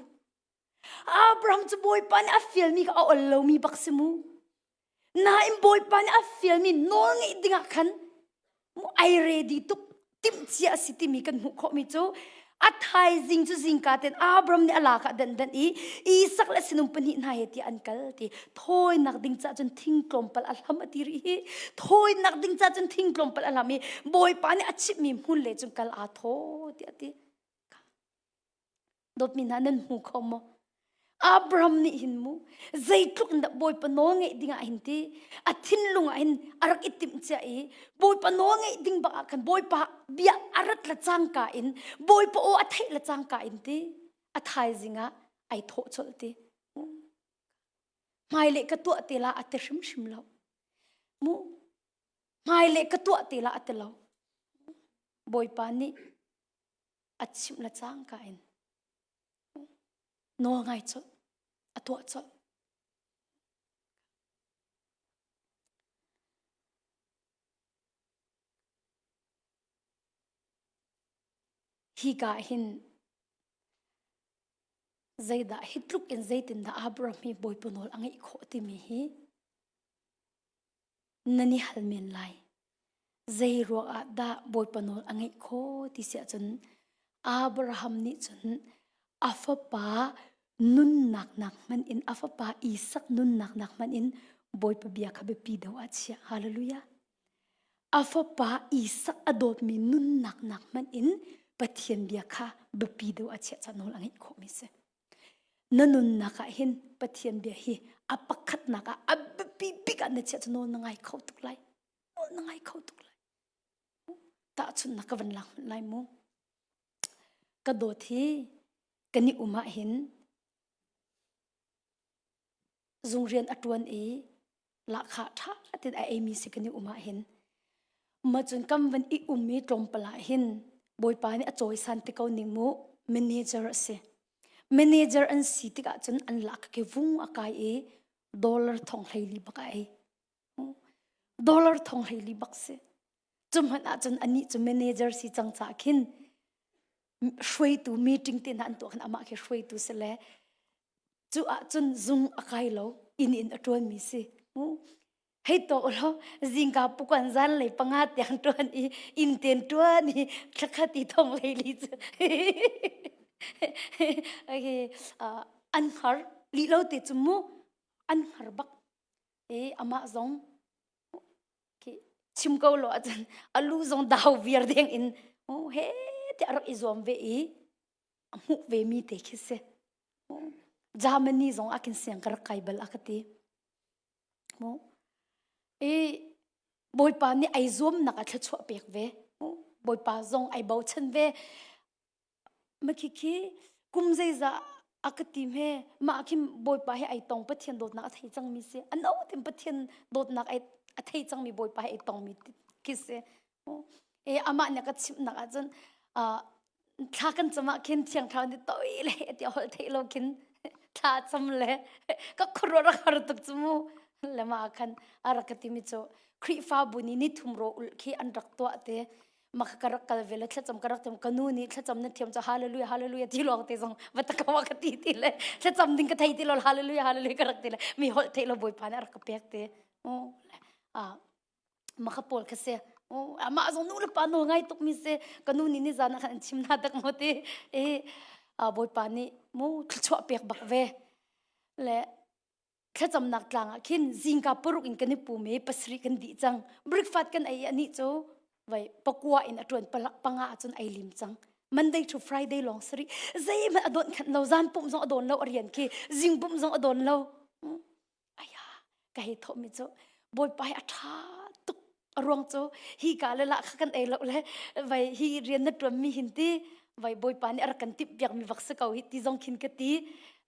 Speaker 1: Abraham cu Bawipa nih a fialmi kha a ol lomi bak si mu. Nain Bawipa nih a fialmi nawl ngeih dingah khan mu ai ready tuk timhcia a si timi kan hmuh khawhmi cu a thaizing cu zingka ten Abraham nih a lak ah dan dan i Isak le sinum pahnih hna he tiah an kal ti thawinak ding ca cun thing tlawmpal a hlam a ti rih hi thawinak ding ca cun thing tlawmpal a hlam i Bawipa nih a chimhmi hmun le cun kal aa thaw tiah a ti. Dawtmi hna nan hmu kho maw? Abraham nih hin mu zeitluk in dah Bawipa nawl ngeih ding ah hin ti a thinlung ah hin a rak i timh cia i Bawipa nawl ngeih ding bak ah khan Bawipa bia a rat le cangka in Bawipa aw a theih le cangka in ti a thaizing ah ai thawh colh ti hmailei ka tuah te la a ti hrimhrim lo mu hmailei ka tuah te la a ti lo Bawipa nih a chimh le cangka in nawl ngai colh a tuah colh Hika hin zeidah hi tluk in zeitindah Abraham hi Bawipa nawl a ngeih khawh timi hi nan i hal men lai. Zei ruangah dah Bawipa nawl a ngeih khawh ti si ahcun Abraham nih cun a fapa nunnak nak hmanh in a fapa Isak nunnak nak hmanh in Bawipa bia kha biapi deuh ah a chiah. Hallelujah. A fapa Isak a dawtmi nunnak nak hmanh in Pathian bia kha biapi deuh a chiah caah nawl a ngeih khawhmi si. Na nunnak ah hin Pathian bia hi a pakhatnak ah a biapi bik ah na chiah cu nawl na ngai kho tuk lai. Nawl na ngai kho tuk lai. Tahchunhnak ka van lak hmanh lai mu. Ka dawt hi kan i um ah hin zung rian a ṭuan i lahkhah ṭha tein a eimi si kan i um ahhin ma cun kan van i um i tlawmpal ah hin Bawipa nih a cawisan ti ko ning mu manager a si manager an si tikah cun an lak ke vung a kai i dollar thong 14 bak a ei dollar thong 14 bak si cu hmanh ah cun anih cu manager si cang ca khin hruaitu meeting te hna an tuah khan amah khi hruaitu si le cu ah cun zung a kai lo inn in a ṭuanmi si hei to law zingka pukan zan lei panga tiang ṭuan i inn ten ṭuan i thlakhat i thong lei li cu okay an har li lo te cu mu an har bak e amah zong chim ko lo ahcun a lu zong dau viar deng in he te a rak i zuam ve i a hmuh ve mi te khi si Germany zong a kin siang ka rak kai bal a ka ti mu i Bawipa nih ai zuamnak a thluachuah pek ve Bawipa zong ai bochan ve Makhikhi kum zeizah a ka ti hme mah khi Bawipa hi ai tong Pathian dawtnak a thei cangmi si a no tin Pathian dawtnak ai a thei cangmi Bawipa hi ai tongmi khi si e amah nih ka chimhnak ahcun thla kan cam ah khin thiang thlarau nih toi le ti holh theih lo khin thla cam le ka khuaruah rak har tuk cu mu le mah khan a rak ka timi cu Khrihfabu nih ni thum ro ulh khi an rak tuah te maka ka rak kal ve le thlacam ka rak thiam ka nu nih thlacam na thiam cu hallelujah hallelujah ti lawng te zong va ta ka ka ti ti le thlacam ding ka thei ti lo hallelujah hallelujah ka rak ti le mi holh theih lo bawipa nih a rak ka pek te ah maka pawl kha si amah zong nu le pa nawl ngai tuk mi si ka nu nih ni zan ah khan an chim na dak maw ti e bawipa nih mu thluachuah pek bak ve le thlacamnak tlang ah khin zingka paruk in kan i pum i pasarih kan dih cang breakfast kan ei anih cu Vai pakua in a ṭuan panga ahcun ai lim cang. Monday to Friday lawng sari zeihmanh a don khan lo zan pumh zong a don lo a rian khi zing pumh zong a don lo. Aya ka hei thawh mi cu Bawipa hi a ṭha tuk a ruang cu hi ka le lah kha kan ei lo le vai hi rian na ṭuan mi hin ti vai Bawipa nih a rak kan timh piak mi bak si ko hi ti zong khin ka ti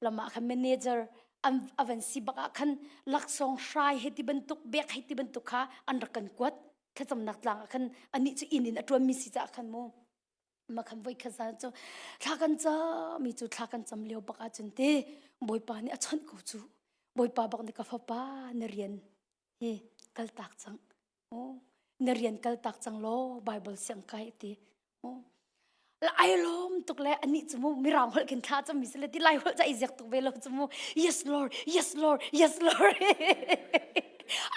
Speaker 1: lamah khan manager an avan si bak ah khan laksawng hrai he ti bantuk bek he ti bantuk kha an rak kan kuat thlacamnak tlang ah khan anih cu inn in a ṭuan mi si caah khan mu ma khan voi khat zan cu thla kan cam mi cu thla kan cam lio bak ahcun te Bawipa nih a chawnh ko cu Bawipa bak nih ka fapa na rian hi kaltak cang na rian kaltak cang law Bible siang kai ti ai lawm tuk le anih cu mu mirang holh khin thla cam mi si le ti lai holh ca i ziak tuk ve lo cu mu yes lord yes lord yes lord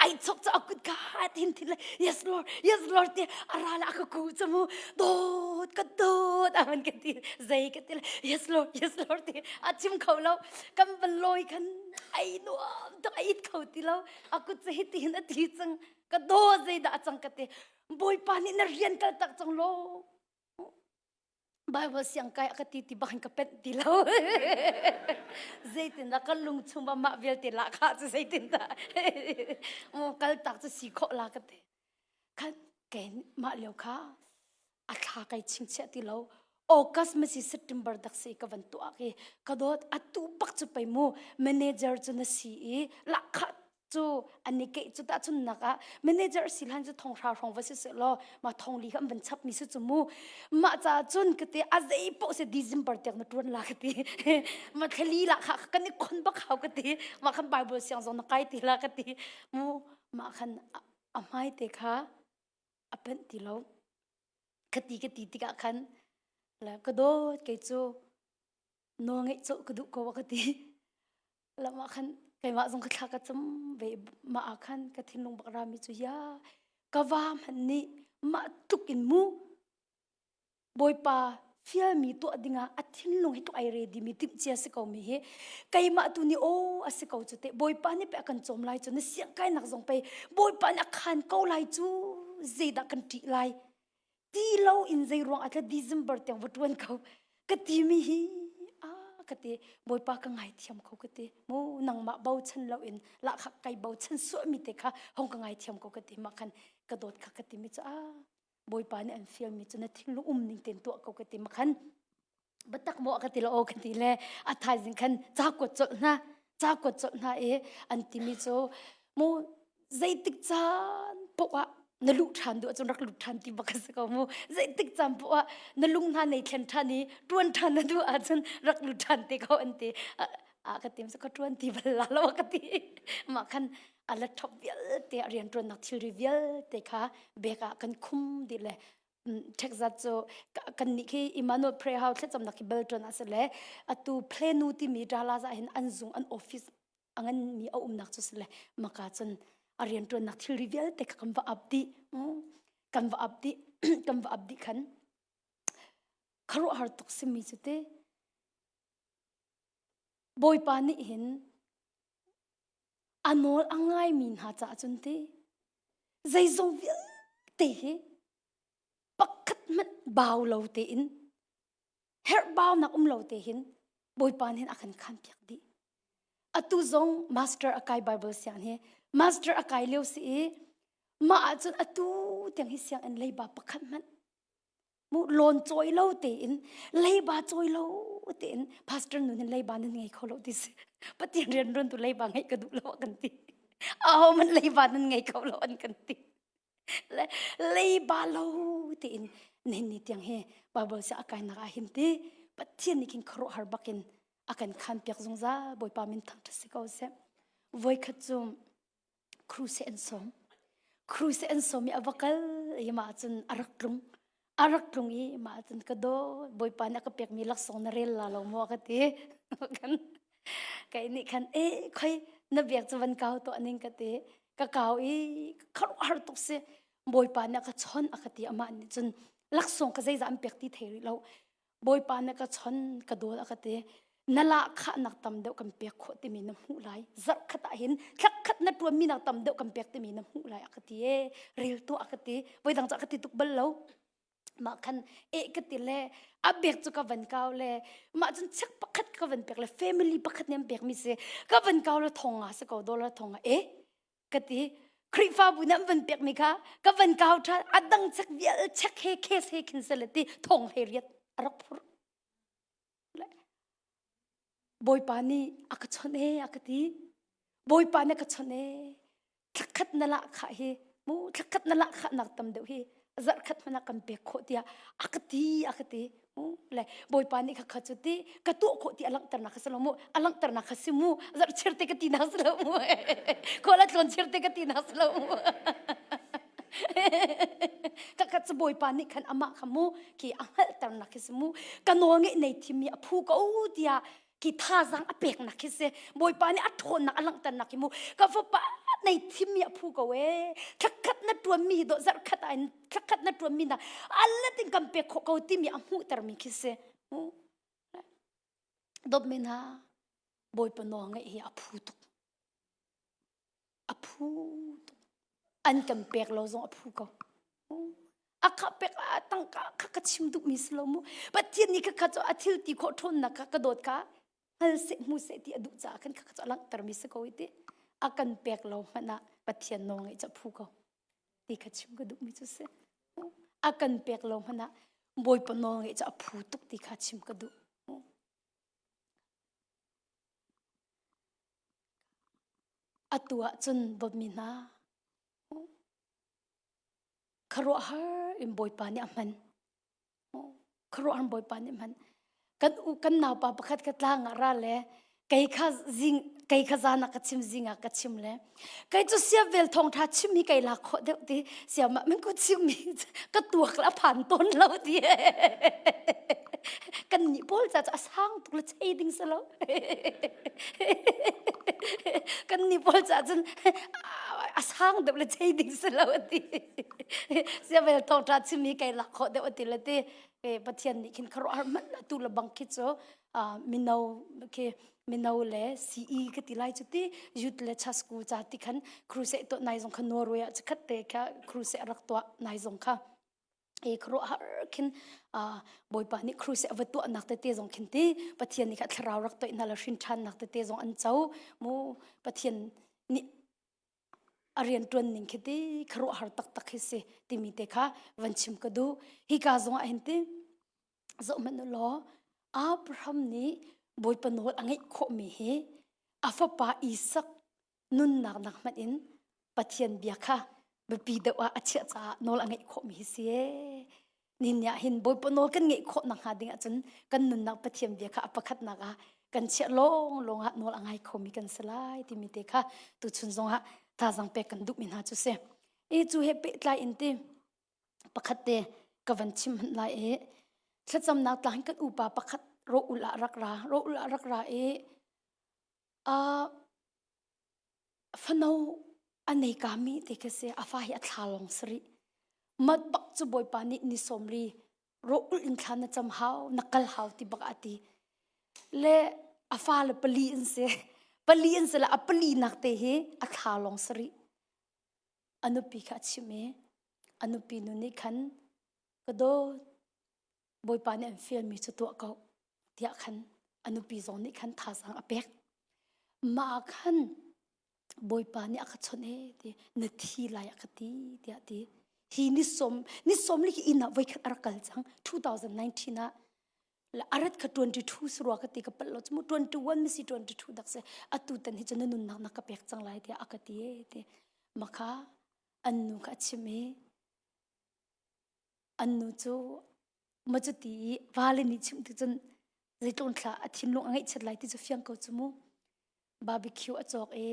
Speaker 1: ai chok cu a kut ka thin thin le yes lord yes lord ti ara la ka ku cu mu dawt ka dawt a man ka ti zei ka ti le yes lord yes lord ti a chim kho lo kan van lawi khan ai nuam tuk ai it kho ti lo a kut cu hi ti hin a ti cang ka dawt zei dah a cang ka ti Bawipa nih na rian kal tak cang law Bible siang kai a ka ti ti bak in ka penh ti lo. Zeitindah kan lung chung mah vialte lah kha cu zeitindah kal tak cu si khawh la ka ti. Khan ke mah lio kha a thla kai chingchiah ti lo. August masi September dak si ka van tuah ki ka dawt atu bak cu pei mu manager cu na si i lahkhah cu an i keih cu tahchun nak ah manager si hlan cu thong hra hrawng va si se law ma thong li kha an van chap mi si cu mu mah ca cun ka te a zei poh se December tiang na tuan la ka ti ma thlali la kha kan i khon bak hau ka ti ma khan Bible siang zong na kai ti la ka ti mu ma khan a hmai te kha a panh ti lo ka ti ka ti tikah khan la ka dawt kei cu nawl ngeih cawh ka duh ko a ka ti lam ah khan keimah zong ka thla ka cam ve mah ah khan ka thinlung bak rami cu ya ka va hmanh nih mah tluk in mu Bawipa fialmi tuah dingah a thinlung hi tluk ai ready mi timhcia si ko mi hi keimah tu nih aw a si ko cu te Bawipa nih pe a kan cawm lai cu na siang kainak zong pei Bawipa nih a khan ko lai cu zeidah kan ṭih lai ti lo in zei ruang ah tla December tiang va ṭuan ko ka ti mi hi a ka ti Bawipa ka ngaithiam ko ka ti mu nangmah bochan lo in lahkhah kai bochan suah mi te kha hong ka ngaithiam ko ka ti mah khan ka dawt kha ka ti mi cu a Bawipa nih an fial mi cu na thinlung um ning tein tuah ko ka ti ma khan biatak maw ka ti lo ka ti le a thaizing khan ca kuat colh hna ca kuat colh hna i an timi cu mu zeitik caan poah ah na luh ṭhan duh ahcun rak lut ṭhan ti bak a si ko mu zeitik caan poah ah na lung hna nei thlen ṭhan i ṭuan ṭhan na duh ahcun rak lut ṭhan te ko an ti a ka tim ka ṭuan ti bal la lo ka ti mah khan a laptop vialte a rianṭuannak thilri vialte kha bag ah kan khum dih le Texas cu kan nih khi Emmanuel Prayer House thlacamnak khi Belton ah si le atu Plano timi Dallas ah hin an zung an office a ngan mi a umnak cu si le maka cun a rianṭuannak thilri vialte kha kan va ap dih kan va ap dih kan va ap dih khan khuaruahhar tuk simi cu te Bawipa nih hin a nawl a ngaimi hna caah cun ti zeizong vialte hi pakhat hmanh bau lo tein herhbaunak um lo te hin Bawipa nih a kan khanpiak dih. Atu zong master a kai Bible siang hi master a kai lio si i mah ahcun atu tiang hi sianginn leiba pakhat hmanh mu lawn cawi lo tein leiba cawi lo tein pastor nun hin leiba nan ngei kho lo ti si Pathian rian ruan tu leiba ngeih ka duh lo kan ti aho man leiba nan ngei kho lo an kan ti leiba lo tiin nihin ni tiang hi Bible sia a kainak ah hin ti Pathian nih khin khuaruahhar bakin a kan khan piak zungzal Bawipa min thangṭhat si ko seh voikhat cu crusade an sawm crusade an sawm i a va kal i mah cun a rak tlung a rak tlung i mah cun ka dawt Bawipa nih a ka pekmi laksawng na rel la lo maw ka ti kan kei nih khan e khoi na biak cu van kau tuah ning ka ti ka kau i khuaruahhar tuk si Bawipa nih a ka chon a ka ti amah nih cun laksawng ka zeizah an pek ti thei rih lo Bawipa nih ka chon ka dawt a ka ti. Na lahkhah nak tam deuh kan pek khawh timi na hmuh lai. Zarh khat ah hin thlak khat na ṭuanmi nak tam deuh kan pek timi na hmuh lai a ka ti e. Rel tuah a ka ti. Voidang cu a ka ti tuk bal lo. Mah khan eh ka ti le a bek cu ka van kau le mah cun chek pakhat ka van pek le family pakhat nih an pekmi si ka van kau le thong nga si ko dollar thong nga eh ka ti Khrihfabu nih an van pekmi kha ka van kau ṭhan a dang chek vial chek he case he khin sele ti thong hlei riat a rak phur Bawipa nih a ka chawnh e a ka ti Bawipa nih a ka chawnh e thlakhat na lah khah hi mu thlakhat na lah khah nak tam deuh hi zarh khat hmanh ah kan pek khawh tiah a ka ti a ka ti mu le Bawipa nih kha kha cu ti ka tuah khawh ti a langhternak kha si lo mu a langhternak kha si mu zarh chir te ka ti nak si lo mu khual a tlawn chir te ka ti nak si lo mu ka kha cu Bawipa nih khan amah kha mu khi a hngalhternak khi si mu ka nawl ngeih nei thimmi a phu ko tiah ki thazang a peknak khi si Bawipa nih a ṭhawnnak a langhternak hi mu ka fapa nei thimmi a phu ko e thlakhat na ṭuanmi hi dawh zarhkhat ah in thlakhat na ṭuanmi na alat in kan pek khawh ko timi a hmuhtermi khi si dawtmi hna Bawipa nawl ngeih hi a phu tuk a phu tuk an kan pek lo zong a phu ko a kha pek ah tangka kha ka chim duhmi si lo mu pathian nih kha cu a thil ti khawh ṭhawnnak kha ka dawt kha hngal seh hmu seh ti a duh caah khan kha cu a langhtermi si ko i ti a kan pek lo hmanh ah pathian nawl ngeih cu a phu ko ti kha chim ka duhmi cu si a kan pek lo hmanh ah bawipa nawl ngeih cu a phu tuk ti kha chim ka duh Atu ahcun dawtmi hna, khuaruahhar in Bawipa nih a hman. Khuaruahhar in Bawipa nih a hman. Kan u kan naupa pakhat kha tlang ah ra le kei kha zing kei kha zan ah ka chim zing ah ka chim le kei cu siavel thawngṭha chim hi kei lak khawh deuh ti siamah min ku chim mi ka tuak la phan tawn lo ti kan nih pawl ca cu a sang tuk le chei ding si lo kan nih pawl ca cun a sang deuh le chei ding si lo ti siavel thawngṭha chim hi kei lak khawh deuh ti le ti pathian nih khin khuaruahhar hmanh tu le bang khi cu mino khi mino le CE ka ti lai cu ti youth le church school ca ti khan crusade tuah nai zong kha Norway ah khat te kha crusade rak tuah nai zong kha e khuaruahhar khin Bawipa nih crusade a va tuahnak tete zong khin ti Pathian nih kha thlarau rak toih hna le hrin ṭhannak tete zong an co mu Pathian nih a rian ṭuan ning khi ti khuaruahhar taktak khi si timi te kha van chim ka duh hika zong ah hin ti zohhmanh u law Abraham nih Bawipa nawl a ngeih khawhmi hi a fapa Isak nunnak nak hmanh in Pathian bia kha biapi deuh ah a chiah caah nawl a ngeih khawhmi hi si ee. Nihin ah hin Bawipa nawl kan ngeih khawh nakhnga ding ahcun kan nunnak Pathian bia kha a pakhatnak ah kan chiah lawng lawng ah nawl a ngai khomi kan si lai timi te kha tuchun zong ah thazaang pek kan duhmi hna cu si. I cu he pehtlai in ti pakhat te ka van chim hmanh lai i thlacamnak tlang kan upa pakhat rawh-ul ah rak ra rawh-ul ah rak ra i uh, fano a nei kami te khi si a fa hi a thla lawng si rih mat bak cu bawipa nih ni sawm ri rawh-ul in thla na cam hau na kal hau ti bak a ti le a fa le pali in si pali in si le a pali nak te hi a thla lawng si rih a nupi kha a chimh i a nupi nu nih khan ka dawt bawipa nih an fialmi cu tuah ko tiah khan a nupi zong nih khan thazaang a pek mah ah khan bawipa nih a ka chawnh e ti na thi lai a ka ti tiah ti hi ni som ni som li hi inn ah voikhat a rak kal cang 2019 ah la arat kha 22 surua ka ti ka palh lo chu 21 misi 22 dak se atu tan hi chu na nunnak na ka pek cang lai tiah a ka ti e ti makha an nu kha a chim i an nu cu ma cu ti i vale nih chim ti cun zeitlun thla a thinlung a ngaihchiat lai ti cu fiang ko cu mu barbecue a cawk i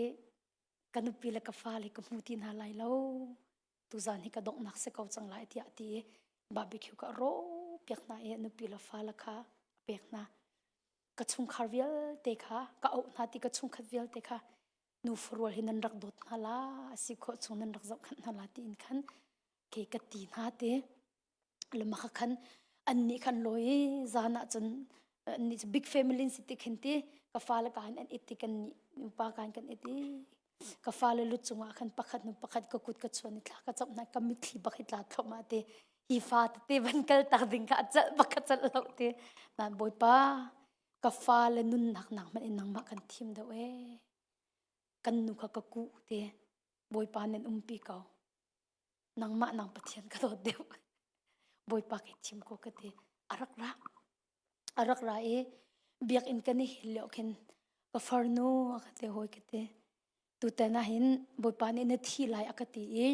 Speaker 1: ka nupi le ka fale ka hmu ti hna lai lo tuzan hi ka donghnak si ko cang lai tiah ti i barbecue ka rawh piak hna i nupi le fale kha a pek hna ka chungkhar vialte kha ka auh hna ti ka chungkhat vialte kha nu farual hi nan rak dawt hna la a si khawh chung nan rak zohkhanh hna la tiin khan ke ka ti hna te le maka khan an nih khan lawi zan ah cun. Ni cu big family si ti khin ti ka fale ka han an it ti kan ni pa kan kan it i ka fale lu cungah khan pakhat nu pakhat ka kut ka chuan i thla ka camh hna ka mitthli bak hi tla thluahmah te hi fa tete van kal tak ding kha a calh bak ka calh lo te nan bawipa ka fale nunnak nak hmanh in nangmah kan thim deuh ee kan nu kha ka kuh te bawipa nan umpi ko nangmah nang pathian ka dawt deuh bawipa kai thim ko ka ti a rak ra a rak ra i biakinn kan i hil lio khin ka farnu a ka ti hawi ka ti tutan ah hin bawipa nih na thi lai a ka ti i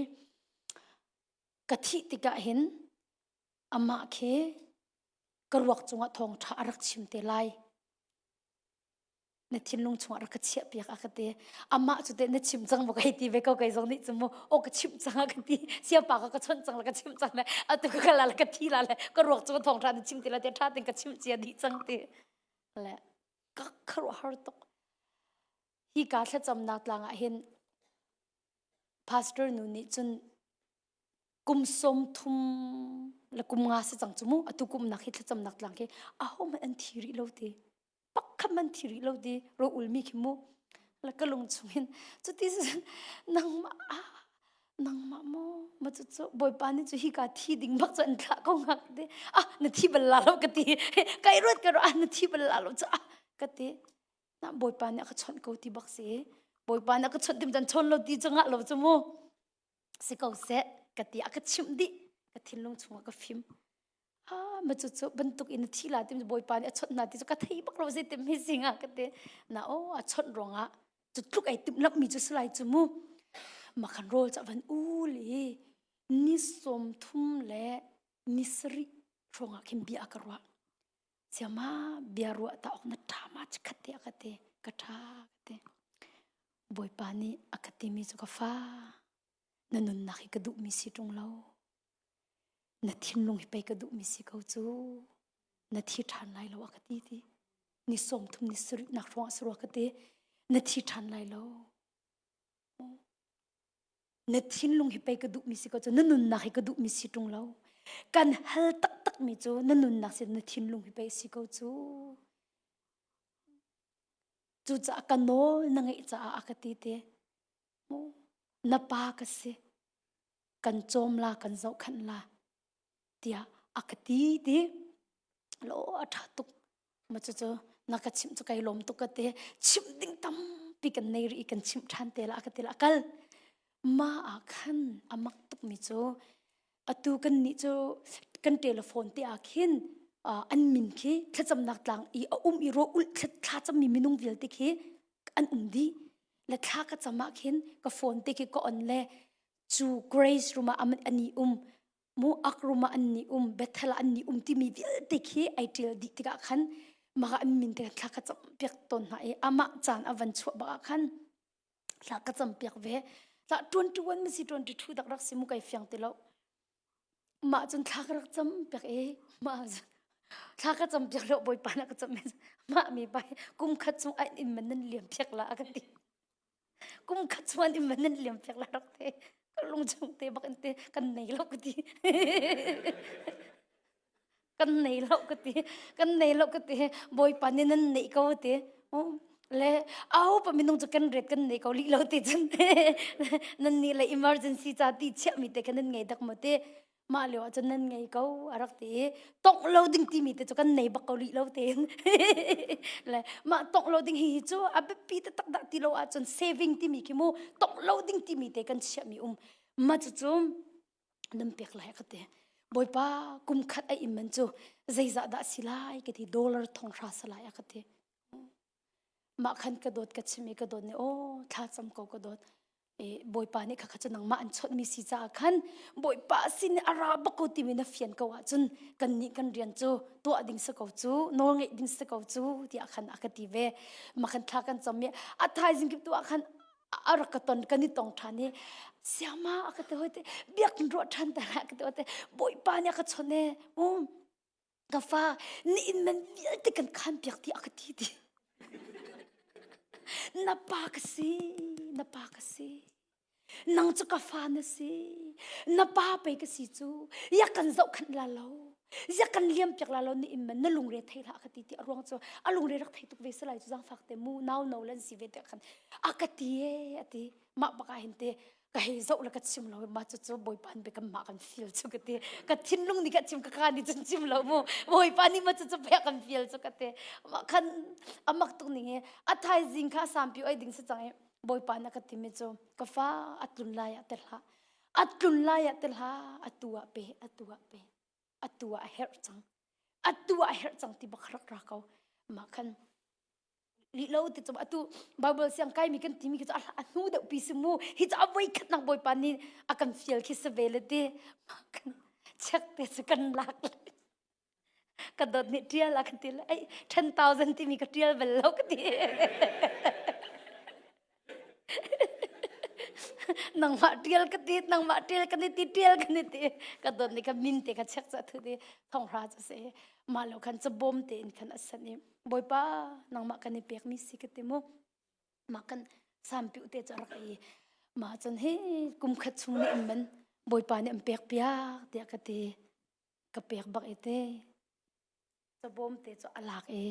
Speaker 1: ka thih tikah hin amah khi ka ruak cungah thawngṭha a rak chim te lai na thinlung chungah rak ka chiah piak a ka ti amah cu teh na chim cang maw kai ti ve ko kei zong nih cu mu aw ka chimh cang a ka ti siapa ka ka chawnh cang la ka chimh cang le atu ka kala le ka thi la le ka ruak cu thawng tha na chim ti la te tha ten ka chimh cia dih cang ti le ka kharuah har tuk hi ka thlacamnak tlang ah hin pastor nu nih cun kum som thum le kum nga si cang cu mu atu kum nak hi thlacamnak tlang khi aho hmanh an thi rih lo ti pakhat man thi rih lo ti ro ulmi khi mu la ka lung chungin cuti nangmah ah nangmah maw ma cu cu bawipa nih cu hi ka thi ding bak cu an thlah ko ngak te ah na thi bal la lo ka ti kai ruat ka ro ah na thi bal la lo cu ah ka ti na bawipa nih a ka chawnh ko ti bak si bawipa nih a ka chawnh tim chan chawn lo ti cu ngah lo cu mu si ko seh ka ti a ka chimh dih ka thinlung chungah ka fim ah ma cu cu bantuk in thi la tim bawipa nih a chawnh hna ti cu ka thei bak lo zei tim hi singa ka ti na o a chawnh ruangah cu tluk ai timh lamh mi cu salai cu mu makhan rawl ca van ul i ni som thum le ni sarih hrawngah khin bia ka ruah siama bia ruah ta ok na tha ma chikhat te ka ti ka tha ka ti bawipa nih a ka timi cu ka fa na nunnak hi ka duhmi si ṭung lo na thinlung hi pei ka duhmi si ko cu na thi ṭhan lai lo a ka ti ti ni sawm thum ni sarih nak hrawng a ka ti na thi ṭhan lai lo na thinlung hi pei ka duhmi si ko cu na nunnak hi ka duhmi si ṭung lo kan hal taktak mi cu na nunnak si na thinlung hi pei si ko cu cucaah ka nawl na ngeih caah a ka ti te na pa ka si kan cawm la kan zohkhanh la tiah a ka ti ti lo a ṭha tuk ma cu cu na ka chimh cu kai lawm tuk ka ti chimh ding tampi kan nei rih i kan chimh ṭhan te la ka ti la kal ma ah khan a mak tuk mi cu atu kan nih cu kan telephone te ah khin an min khi thlacamnak tlang i a um i ro ulh thlacammi minung vialte khi an um dih le thla ka cam ah khin ka phone te khi ka on le cu grace room ah an i um mu ak room ah an ni um bethel ah an ni um timi vialte khi ai ṭial dih tikah khan maka an min te thla ka cam piak tawn hna i amah caan a van chuah bak ah khan thla ka cam piak ve tla 21 ma si 22 dak rak si mu kai fiang ti lo mah cun thla ka rak cam piak i mah thla ka cam piak lo bawipa na ka cam mah mi pai kum khat chung ai in man nan liam piak la ka ti kum khat chung an in man nan liam piak la rak te ka lung chung te bak in te kan nei lo ka ti kan nei lo ka ti kan nei lo ka ti bawipa nih nan neih ko ti le au pa minung cu kan ret kan nei ko li lo ti cun nan nih le emergency ca ti chiah mi te khan nan ngei dak mo te mah lio ah cun nan ngei ko a rak ti i tongh lo ding timi te cu kan nei bak ko rih lo tein le mah tongh lo ding hi hi cu a biapi taktak dah ti lo ahcun saving timi khi mu tongh lo ding timi te kan chiahmi um ma cucu nan pek lai ka ti bawipa kum khat a im man cu zeizah dah si lai ka ti dollar thong hra sa lai a ka ti mah khan ka dawt ka chim i ka dawt nih aw thla cam ko ka dawt e bawipa nih khakha cu nangmah an chawnhmi si caah khan bawipa sin a ra bak ko timi na fian ko ahcun kan nih kan rian cu tuah ding si ko cu nawl ngeih ding si ko cu tiah khan a ka ti ve mah khan thla kan cam i a thaizing kip tu ah khan a rak ka ton kan i tong ṭhan i siama a ka ti hoi te biak ruah ṭhan ta ka ti te bawipa nih a ka chawnh e um ka fa ni in man vialte kan khan piak ti a ka ti ti na pa ka si na pa ka si nang cu ka fa na si na pa pei ka si cu ya kan zohkhanh la lo. Zia kan liam piak la lo ni im man na lungre thei hlah ka ti ti a ruang cu a lungre rak thei tuk ve salai cu zangfak te mu nau no lan si ve te khan a ka ti e a ti mah baka hin te ka hei zoh le ka chim lo ma cu cu bawipa an be kan mah kan feel cu ka ti ka thinlung nih ka chim ka ka nih cun chim lo mu bawipa nih ma cu cu pek kan feel cu ka ti mah khan amak tuk ning hi a thaizing kha sampi oi ding si cang i bawipa na ka timi cu ka fa a tlun lai ah te hlah a tlun lai ah te hlah atu ah pe atu ah pe atu ah a herh cang atu ah a herh cang ti bak rak ra ko mah khan lih lo ti cu atu Bible siang kai mi kan timi khi cu a hnu deuh pi si mu hi cu a voi khat nak bawipa nih a kan fial khi si ve le ti mah kan check te cu kan lak le ka dawt nih tial a kan ti le ei 10,000 timi ka tial bal lo ka ti nangmah tial ka ti nangmah tial kan ti tial kan ti ka dawt nih ka min te ka check ca thu ti thonghra cu si mah lo khan cabawm te in khan a san i bawipa nangmah kan i pek mi si ka ti mu mah kan sampiu te cu rak i mah cun hi kum khat chung nih in man bawipa nih an pek piak tiah ka ti ka pek bak i te cabawm te cu a lak i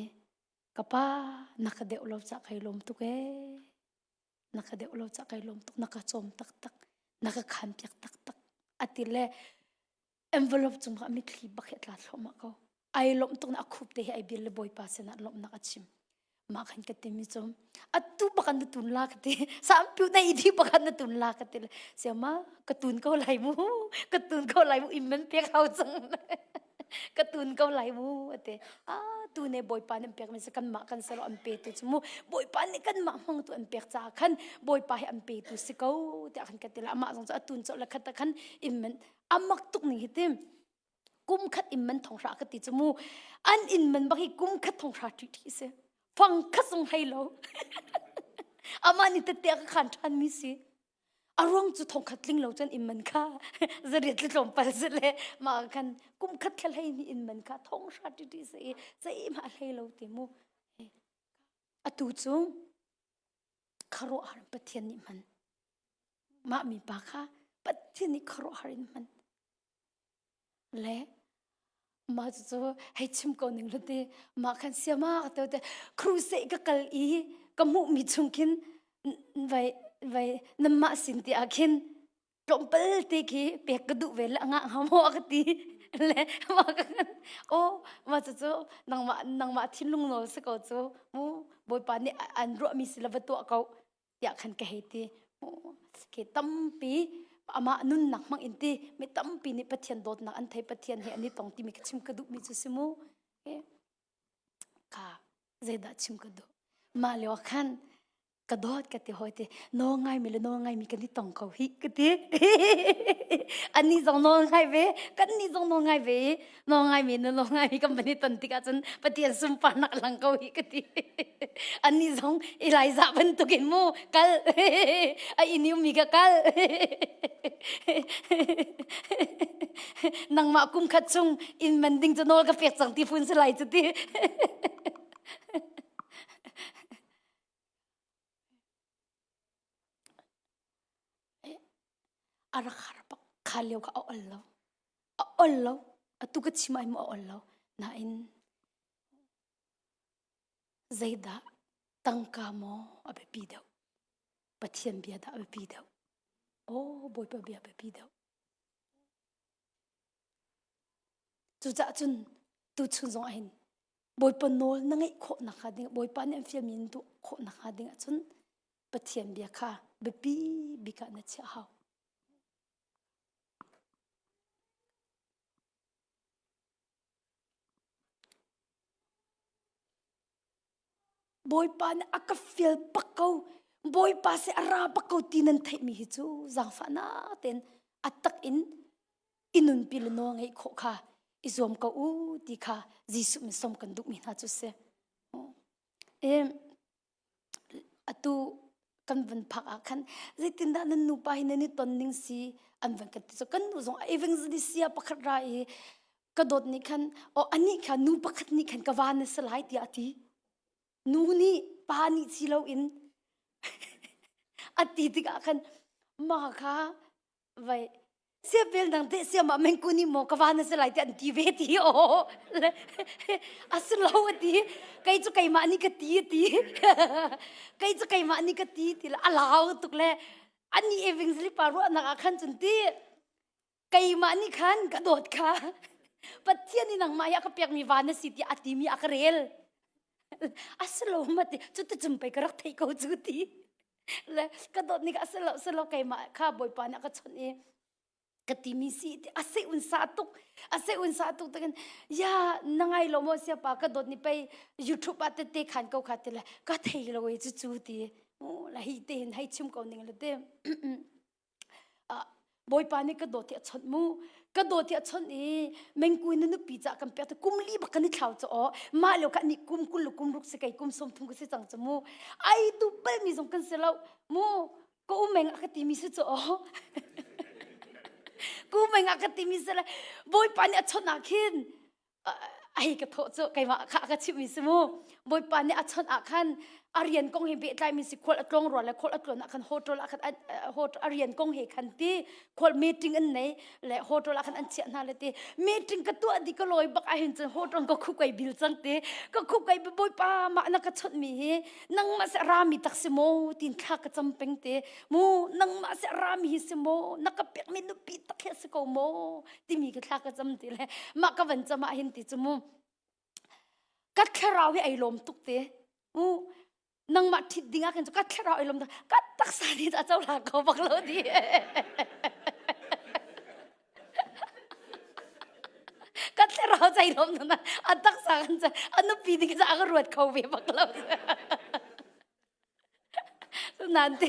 Speaker 1: ka pa na ka deuh lo ca kai lawm tuk ee na ka deuh lo ca kai lawm tuk na ka cawm taktak na ka khan piak taktak ati le envelope cung ah mitthli bak hi a tla thluahmah ko ai lawmh tuk na a khup te hi ai bil le bawipa sinah lawmhnak a chim mah khan ka timi cu atu bakan na tun la ka ti sampiu na i di bakan na tun la ka ti le siama ka tun ko lai mu ka tun ko lai mu immen pek hau cang ka tun ko lai mu ate a tu ne bawipa nih an pek mi si kan mah kan sero an pe tu cu mu bawipa nih kan mah hmang tu an pek caah khan bawipa hi an pe tu si ko tiah khan ka ti la amah zong cu atun cawh le khat khan immen amak tuk ning hi tim kum khat in man thong hra ka ti cu mu an in man bak hi kum khat thong hra ṭi ṭi si fang khat zong hlei lo amah nih tette a ka khan ṭhan mi si a ruang cu thong khat tling lo cun in man kha zariat le tlawmpal si le mah khan kum khat thla hlei ni in man kha thong hra ṭi ṭi si i zeihmah hlei lo ti mu atu cu khuaruahhar Pathian nih hman mah mi pa kha Pathian nih khuaruahhar in hman Le mah cucu hei chim ko ning law ti mah khan siama ka te te crusade ka kal i ka hmuhmi chung khin vai vai nanmah sin ti ah khin tlawmpal te khi pek ka duh ve le a ngah hnga maw a ka ti le mah ka aw mah cucu nangmah nangmah thinlung nawl si ko cu mu Bawipa nih an ruahmi si le va tuah ko tiah khan ka hei ti ke tampi amah nunnak hmang in ti mi tampi nih Pathian dawtnak an thei Pathian he an i tong timi ka chim ka duhmi cu si mu ka zeidah chim ka duh mah lio khan ka dawt ka ti hoi ti nawl ngai mi le nawl ngai mi kan i tong ko hi ka ti ani zong nawl ngai ve kan ni zong nawl ngai ve nawl ngai mi na nawl ngai mi kan van i ton tikah cun Pathian sunparnak lang ko hi ka ti Annih zong Elijah bantukin mu kal a inn i ummi ka kal nangmah kum khat chung inn man ding cu nawl ka pek cang ti phun si lai cu ti a rak har bak kha lio kha a ol lo a ol lo atu ka chim ai mu a ol lo nain Zeidah tangka maw a biapi deuh? Pathian bia dah a biapi deuh? Aw, Bawipa bia a biapi deuh. Cucaah cun tuchun zong ah hin Bawipa nawl na ngeih khawh nakhnga ding Bawipa nih an fialmi in tuah khawh nakhnga ding ahcun Pathian bia kha biapi bik ah na chiah hau. Bawipa nih a ka fial bak ko. Bawipa si a ra bak ko ti nan theihmi hi cu zaangfahnak tein a tak in i nunpi le nawl ngeih khawh kha i zuam ko u ti kha Jesuh min sawm kan duhmi hna cu si. E, atu kan van phak ah khan zeitindah nan nupa hi nan i ton ning si an van kan ti so kan nu zong evangelist pakhat ra i ka dawt nih khan o anih kha nu pakhat nih khan ka va na si lai tiah a ti nu nih pa nih si lo in a ti tikah khan mah kha vai. Siapel nang te siam ah mengku ni maw ka va na si lai ti an ti ve ti o a si lo a ti kei cu keimah nih ka ti a ti kei cu keimah nih ka ti ti le a lau tuk le ani eving zlipa ruahnak ah khan cun ti keimah nih khan ka dawt kha Pathian nih nangmah hi a ka pekmi va na si ti a timi a ka rel a si lo ma ti cu ti cum pei ka rak theih ko cu ti le ka dawt nih a si lo si lo keimah kha bawipa nih a ka chawnh i ka timi si ti a se un sa tuk a se un sa tuk takin ya na ngai lo maw siapa ka dawt ni pei youtube ah tete khan ko kha ti le ka thei lo e cu cu ti la hi te hin hei chim ko ning le te Bawipa nih ka dawt hi a chawnh mu ka dawt hi a chawnh i mengkui na nupi ca kan pek kum li bak kan i thlau cu aw mah lio kha ni kum 20 le kum ruk si kei kum 30 ka si cang cu mu ai duh bal mi zong kan si lo mu ka umeng a ka ti mi si cu aw ku meng a ka ti mi si le Bawipa nih a chawnh ah khin ai ka thawh cu keimah kha ka chimh mi si mu bawipa nih a chawnh ah khan a rian kong he pehtlai mi si khual a tlong rual le khual a tluan ah khan hotel ah khan a rian kong he khan ti khual meeting an nei le hotel ah khan an chiah hna le ti meeting ka tuah di ka lawi bak ah hin cun hotel ka khup kai bil cang ti ka khup kai bawipa mah na ka chawnh mi hi nangmah se rami tak si maw tin thla ka cam peng te mu nangmah se rami hi si maw na ka pek mi nupi tak hi si ko maw timi ka thla ka cam ti le mah ka van cam ah hin ti cu mu ka thlarau hi ai lawm tuk te mu nangmah thit ding ah khin cu ka thlarau ai lawm tuk ka taksa nih a cohlang ko bak lo ti ka thlarau cai lawm na a taksa kan ca a nupi ding ca a ka ruat kho ve bak lo Nan te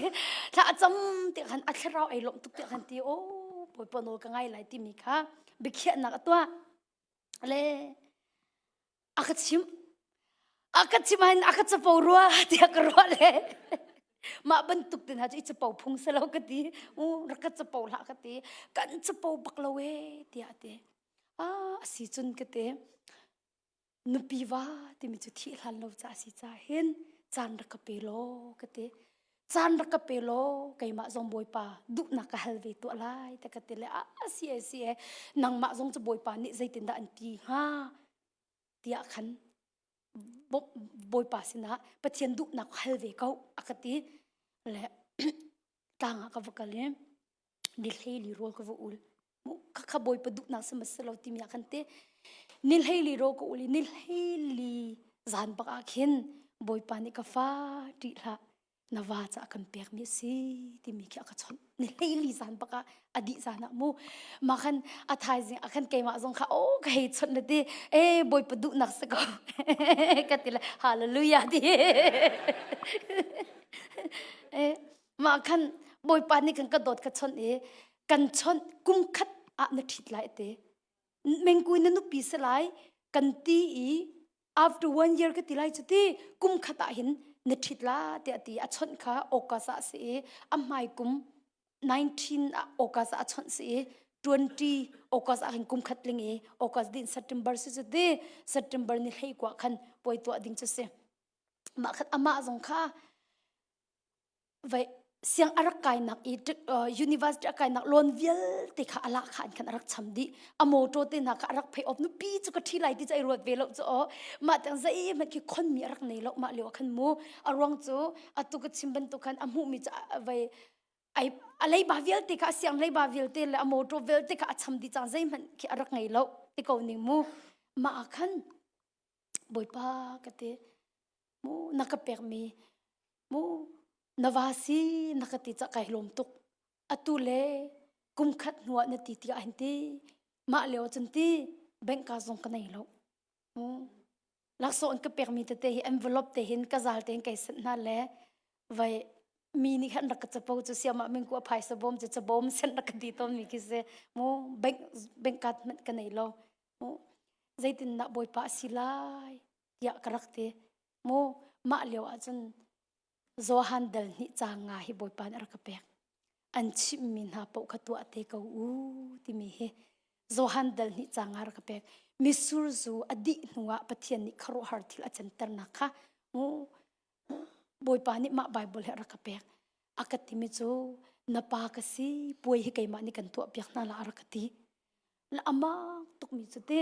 Speaker 1: thla a cam ti khan a thlarau ei lawmh tuk ti khan ti o bawipa nawl ka ngai lai timi kha biakhiahnak a tuah le a ka chim a ka chim hin a ka capo rua tiah ka ruah le mah bantuk te hna cu i capo phung si lo ka ti u rak ka capo hlah ka ti kan capo bak lo e tiah a ti ah a si cun ka ti Nupi va timi cu thih hlan lo ca si ca hin caan rak ka pe law ka ti. Caan rak ka pe law keimah zong Bawipa duhnak ka hal ve tuah lai te ka ti le a si e si e nangmah zong cu Bawipa nih zeitindah an ti hnga tiah khan Bawipa sinah Pathian duhnak hal ve ko a ka ti le tlang ah ka va kal i ni hleili rawl ka va ul kha bawipa duhnak si ma si lo timi ah khan te ni hleili rawl ka ul i ni hleili zan bak ah khin bawipa nih ka fa ṭih hlah na va ca kan pek mi si timi khi a ka chawnh ni hleili zan bak ah a dih zan ah mu ma khan a thaizing ah khan keimah zong kha o ka hei chawnh le ti e bawipa duhnak si ko ka ti le hallelujah ti e Mah khan Bawipa nih kan ka dawt ka chawnh i kan chawnh kum khat ah na ṭhit lai te. Mengkui na nupi si lai kan ti i after one year ka ti lai cu ti kum khat ah hin na ṭhit la tiah ti a chawnh kha August ah si i a hmai kum 19 ah August ah a chawnh si i 20 August ah hin kum khat ling i August din September si cu ti September ni hlei kwa khan puai tuah ding cu si. Mah khat amah zong kha vai siang a rak kainak i university a kainak loan vialte kha a lah kha an khan a rak cham dih a motor te hna kha a rak phei off nupi cu ka ṭhi lai ti cu ai ruat ve lo cu aw mah tiang zeihmanh khi khonmi a rak nei lo mah lio ah khan mu a ruang cu atu ka chim bantuk khan a hmuhmi cu vai ai a leiba vialte kha a siang leiba vialte le a motor vialte kha a cham dih cang zeihmanh khi a rak ngei lo ti ko ning mu mah ah khan bawipa ka ti mu na ka pekmi mu na va si na ka ti ca kai lawm tuk atu le kum khat hnu ah na ti ti ah hin ti mah lio cun ti bank ka zong ka nei lo mu laksawng an ka pekmi tete hi envelope te hin ka zal te hin kai sanh hna le vai mi nih khan rak ka capo cu siamah mingku a phaisa bawm cu cabawm sen rak ka ti tawn mi khi si mu bank bank card hmanh ka nei lo mu zeitindah bawipa a si lai tiah ka rak ti mu mah lio ahcun Johan dal hnih ca nga hi Bawipa nih a rak ka pek an chimhmi hna paoh kha tuah te ko u timi hi Johan dal hnih ca nga rak ka pek misur zu a dih hnuah Pathian nih khuaruahhar thil a canternak kha mu Bawipa nih mah Bible he a rak ka pek a ka timi cu. Na pa ka si, puai hi keimah nih kan tuah piak hna la a rak ka ti. La amak tukmi cu ti.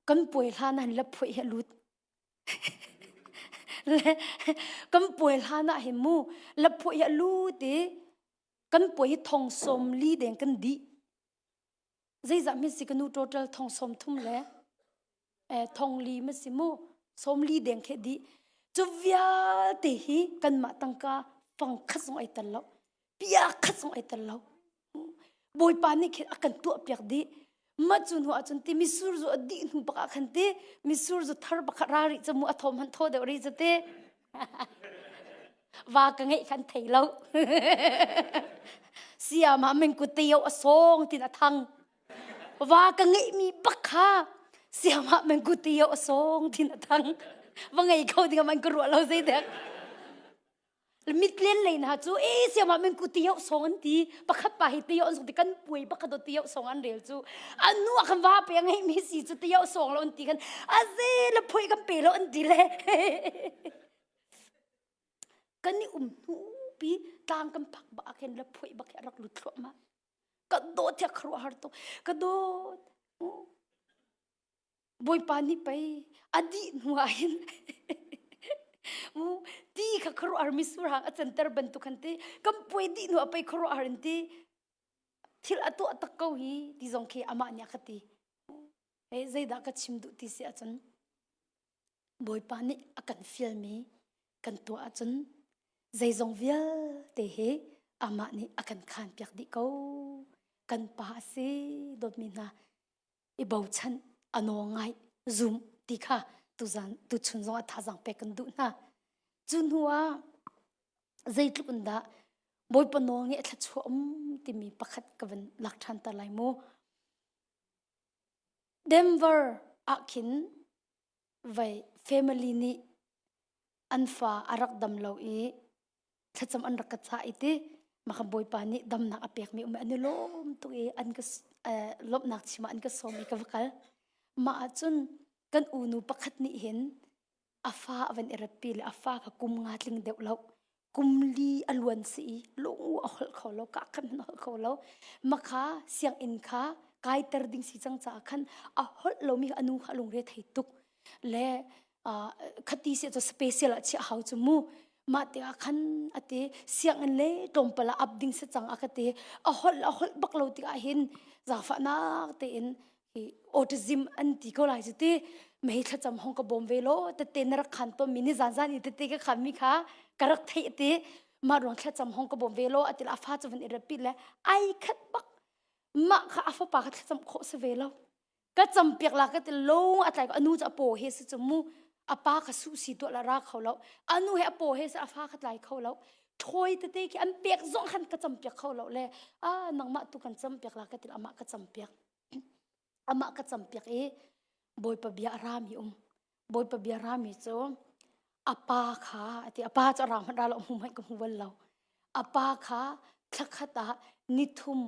Speaker 1: Kan puai hlan ah hin la phuai hi a lut. Le kan puai hlan ah hin mu la phuai hi a lut i kan puai hi thong sawm li deng kan dih. Zeizah hme si ka nu total thong sawm thum le eh, thong li ma si mu sawm li deng khe dih. Cu vialte hi kanmah tangka fang khat zong ai tel lo. Pia khat zong ai tel lo. Bawipa nih khin a kan tuah piak dih. Mah cu hnu ahcun ti misur zu a dih hnu bak ah khan ti misur zu thar bakhat ra rih cu mu a thawm han thaw deuh rih cu ti. Va ka ngeih khan thei lo. Siam ah mengku teo a sawng tin a thang. Va ka ngeih mi bak kha siam ah mengku teo a sawng tin a thang. Va ngei kho ding ah man ka ruah lo zei dek. Mitlen lei hna cu e siam ah mengku teo sawng an ti. Pakhat pa hi teo an sawng ti kan puai pakhat do teo sawng an rel cu. Anu ah khan va pe ngeih mi si cu teo sawng lo an ti khan aze le phoi kan pe lo an ti le. Kan i um hnu pi tlang kan phak bak ah khin la phuai bak hi a rak lut thluahmah. Ka dawt hi a khuaruahhar tuk. Ka dawt. Bawipa nih pei a dih hnu ah hin mu ti kha khuaruahhar misur hang a canter bantuk han ti kan puai dih hnu ah pei khuaruahhar in ti thil a tuah tak ko hi ti zong khi amah nih a ka ti. Hei zeidah ka chim duh ti si ahcun Bawipa nih a kan fialmi kan tuah ahcun zeizong vialte hi amah nih a kan khaanpiak dih ko. Kan pa a si dawtmi hna i bochan a nawl ngai zum ti kha tuzan tuchun zong ah thazaang pek kan duh hna. Cu hnu ah zeitluk in dah Bawipa nawl ngeih thluachuah um timi pakhat ka van lak ṭhan ta lai mu. Denver ah khin vei family nih an fa a rak dam lo i thlacam an rak ka cah i ti maka bawipa nih damnak a pekmi um an i lawm tuk i an ka lawmhnak chim ah an ka sawm i ka va kal mah ahcun kan unu pakhat nih hin a fa a van i ratpi le a fa kha kum nga tling deuh lo kum li a luan si i lungu a holh kho lo ka khan a holh kho lo makha sianginn kha kaiter ding si cang caah khan a holh lomi a nu kha a lungre thei tuk le khati si cu special ah chiah hau cu mu mah te ah khan ate sianginn le tlawmpal ah ap ding si cang a ka ti a holh a holh bak lo tikah hin zaangfahnak tein hi autism an ti ko lai cu ti mei thlacam hong ka bawm ve lo tete na rak khan tawn mi ni zan zan i tete ka khan mi kha ka rak theih ti mah ruang thlacam hong ka bawm ve lo atil a fa cu van i rapit le ai khat bak mah kha a fapa kha thlacam khawh si ve lo ka cam piak la ka ti lo a tlai ko anu cu a paw he si cu mu a pa kha su si tuah la ra kho lo anu he a paw he si a fa kha tlai kho lo ṭhawi tete khi an pek zong khan ka cam piak kho lo le a nangmah tu kan cam piak la ka ti amah ka cam piak amah ka campiak i Bawipa bia a rami um Bawipa bia rami cu a pa kha a ti a pa cu a ra hmanh ra lo hmu hmanh ka hmu bal lo a pa kha thlakhat ah nithum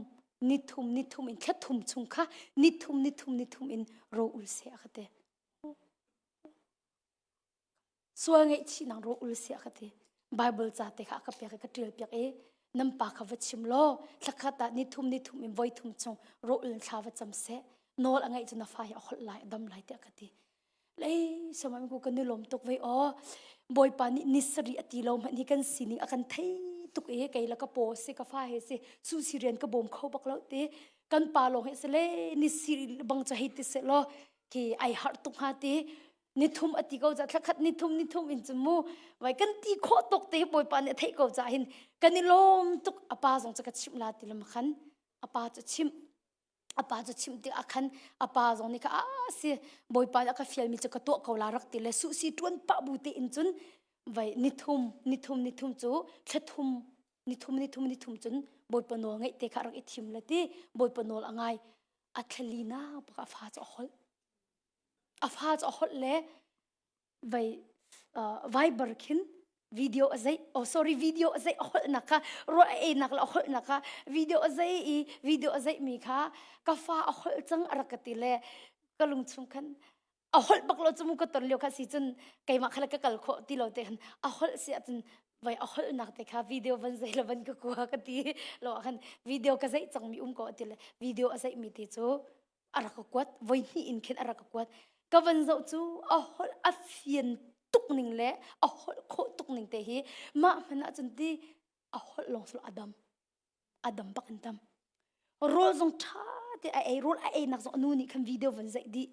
Speaker 1: nithum nithum in thlathum chung kha nithum nithum nithum in ro ul seh a ka ti Sual ngaihchihnak rawh ul siah ka ti. Bible ca te kha a ka pek i ka ṭial piak i nan pa kha va chim law thlakhat ah nithum nithum in voi thum chung rawh ul in thla va cam seh. Nawl a ngeih cu na fa hi a holh lai a dam lai tiah ka ti. Lei samam ku kan i lawm tuk vei aw. Bawipa nih ni sarih a ti lo hmanh hi kan sining a kan thei tuk i kei le ka paw si ka fa he si su si rian ka bawm kho bak lo ti kan pa lawng hi si le ni si bang cu hei ti seh law khi ai harh tuk hnga ti nithum a ti ko ca thlakhat nithum nithum in cu mu vai kan ti khawh tuk te bawipa nih a theih ko ca hin kan i lawm tuk a pa zong cu ka chimh la ti lam khan a pa cu chimh a pa cu chimh tik ah khan a pa zong nih kha a si bawipa nih a ka fialmi cu ka tuah ko la rak ti le suh si tuan pah bu te in cun vai nithum nithum nithum cu thlathum nithum nithum nithum cun bawipa nawl ngeih te kha rak i thim le ti bawipa nawl a ngai a thlali na bak a fa cu a holh A fa cu a holh le vai Viber khin video a zeih oh sorry video a zeih a holhnak kha ruah a einak le a holhnak kha video a zei i video a zeih mi kha ka fa a holh cang a rak ka ti le ka lung chung khan a holh bak lo cu mu ka ton lio kha si cun keimah kha le ka kal khawh ti lo te khan a holh si ahcun. Vai a holhnak te kha video van zei le van ka kua ka ti lo ah khan video ka zeih cangmi um ko ati le video a zeihmi te cu a rak ka kuat voi hnih in khin a rak ka kuat ka van zoh cu a holh a fian tuk ning le a holh khawh tuk ning te hi mah hmanh ah cun ti a holh lawng sul a dam a dam bak in dam rawl zong ṭha te a ei rawl a ei nak zong a nu nih khan video van zeih dih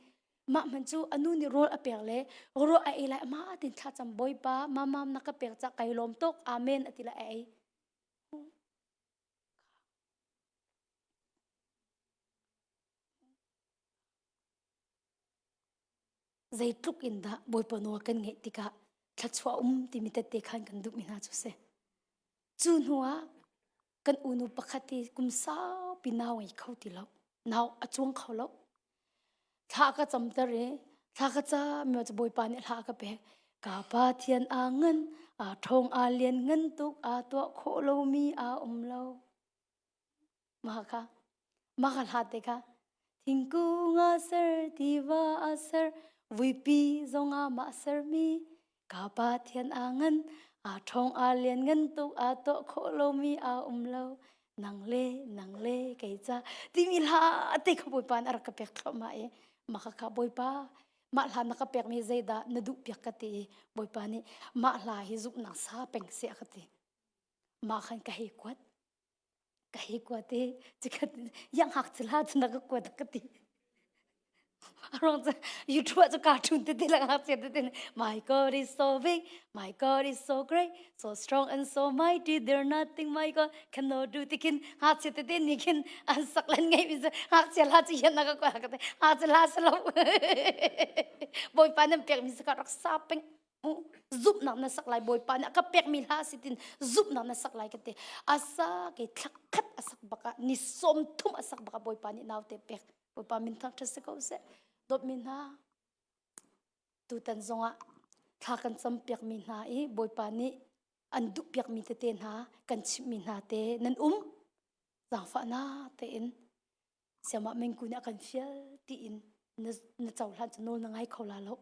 Speaker 1: mah hmanh cu a nu nih rawl a pek le rawl a ei lai ama tin thlacam bawipa mamam na ka pek ca kai lawm tuk amen ati la a ei Zeitluk in dah Bawipa nawl kan ngeih tikah thluachuah um timi tette khan kan duhmi hna cu si. Cu hnu ah kan unu pakhat hi kum saupi nau ngei kho ti lo. Nau a cuang kho lo. Thla ka camter i thla ka cam mi cu Bawipa nih hla ka pek. Ka Pathian aa ngan, aa ṭhawng aa lian ngan tuk, aa tuah khawh lomi aa um lo. Mah kha mah kha hla te kha thingkung a ser tiva a ser vuipi zong ah mah sermi ka Pathian aa ngan aa ṭhawng aa lian ngan tuk aa tuah khawh lomi aa um lo nang le nang le kei ca timi hla te kha Bawipa nih a rak ka pek thluahmah i mah kha kha Bawipa mah hla na ka pekmi zeidah na duh piak ka ti i Bawipa nih mah hla hi zumhnak sa peng seh a ka ti mah khan ka hei kuat ka hei kuat i cikhat yang hak cila cu na ka kuat ka ti arong cu YouTube cu cartoon tete lang hak chia tete my God is so big my God is so great so strong and so mighty there nothing my God cannot do tikin hak chia tete ni khin an sak lan ngai mi hak chia la chu yan na ka kuat ka ti hak chia la salo bawipa nan pek mi sa ka rak sa peng zumhnak na sak lai bawipa nih a ka pekmi hla si tin zumhnak na sak lai ka ti asa ke thlak khat a sak bak ah ni som thum a sak bak ah bawipa nih naute pek bawipa min thangṭhat si ko seh dawtmi hna tutan zongah thla kan cam piakmi hna i bawipa nih an duh piakmi tete hna kan chimhmi hna te nan um zaangfahnak tein Siamah mengku nih a kan fial tiin na, na cohlan cu nawl na ngai kho la lo.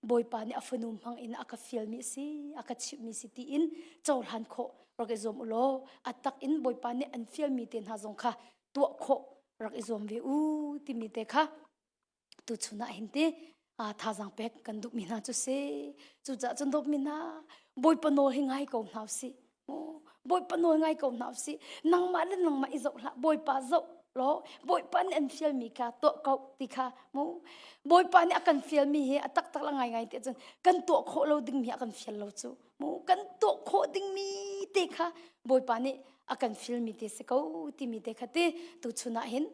Speaker 1: Bawipa nih a fanu hmang in a ka fialmi a si, a ka chimhmi si tiin cohlan khawh rak i zuam u law a tak in Bawipa nih an fialmi te hna zong kha tuah khawh rak i zuam ve u timi te kha tuchun ah hin ti thazaang pek kan duhmi hna cu si cucaah cun dawtmi hna bawipa nawl hi ngai ko hna usih bawipa nawl ngai ko hna usih nangmah le nangmah i zoh hlah bawipa zoh law bawipa nih an fialmi kha tuah ko ti kha mu bawipa nih a kan fialmi hi a taktak la ngai ngai ti cun kan tuah khawh lo dingmi a kan fial lo cu mu kan tuah khawh dingmi te kha bawipa nih a kan filmi te si ko timi te kha ti tuchun ah hin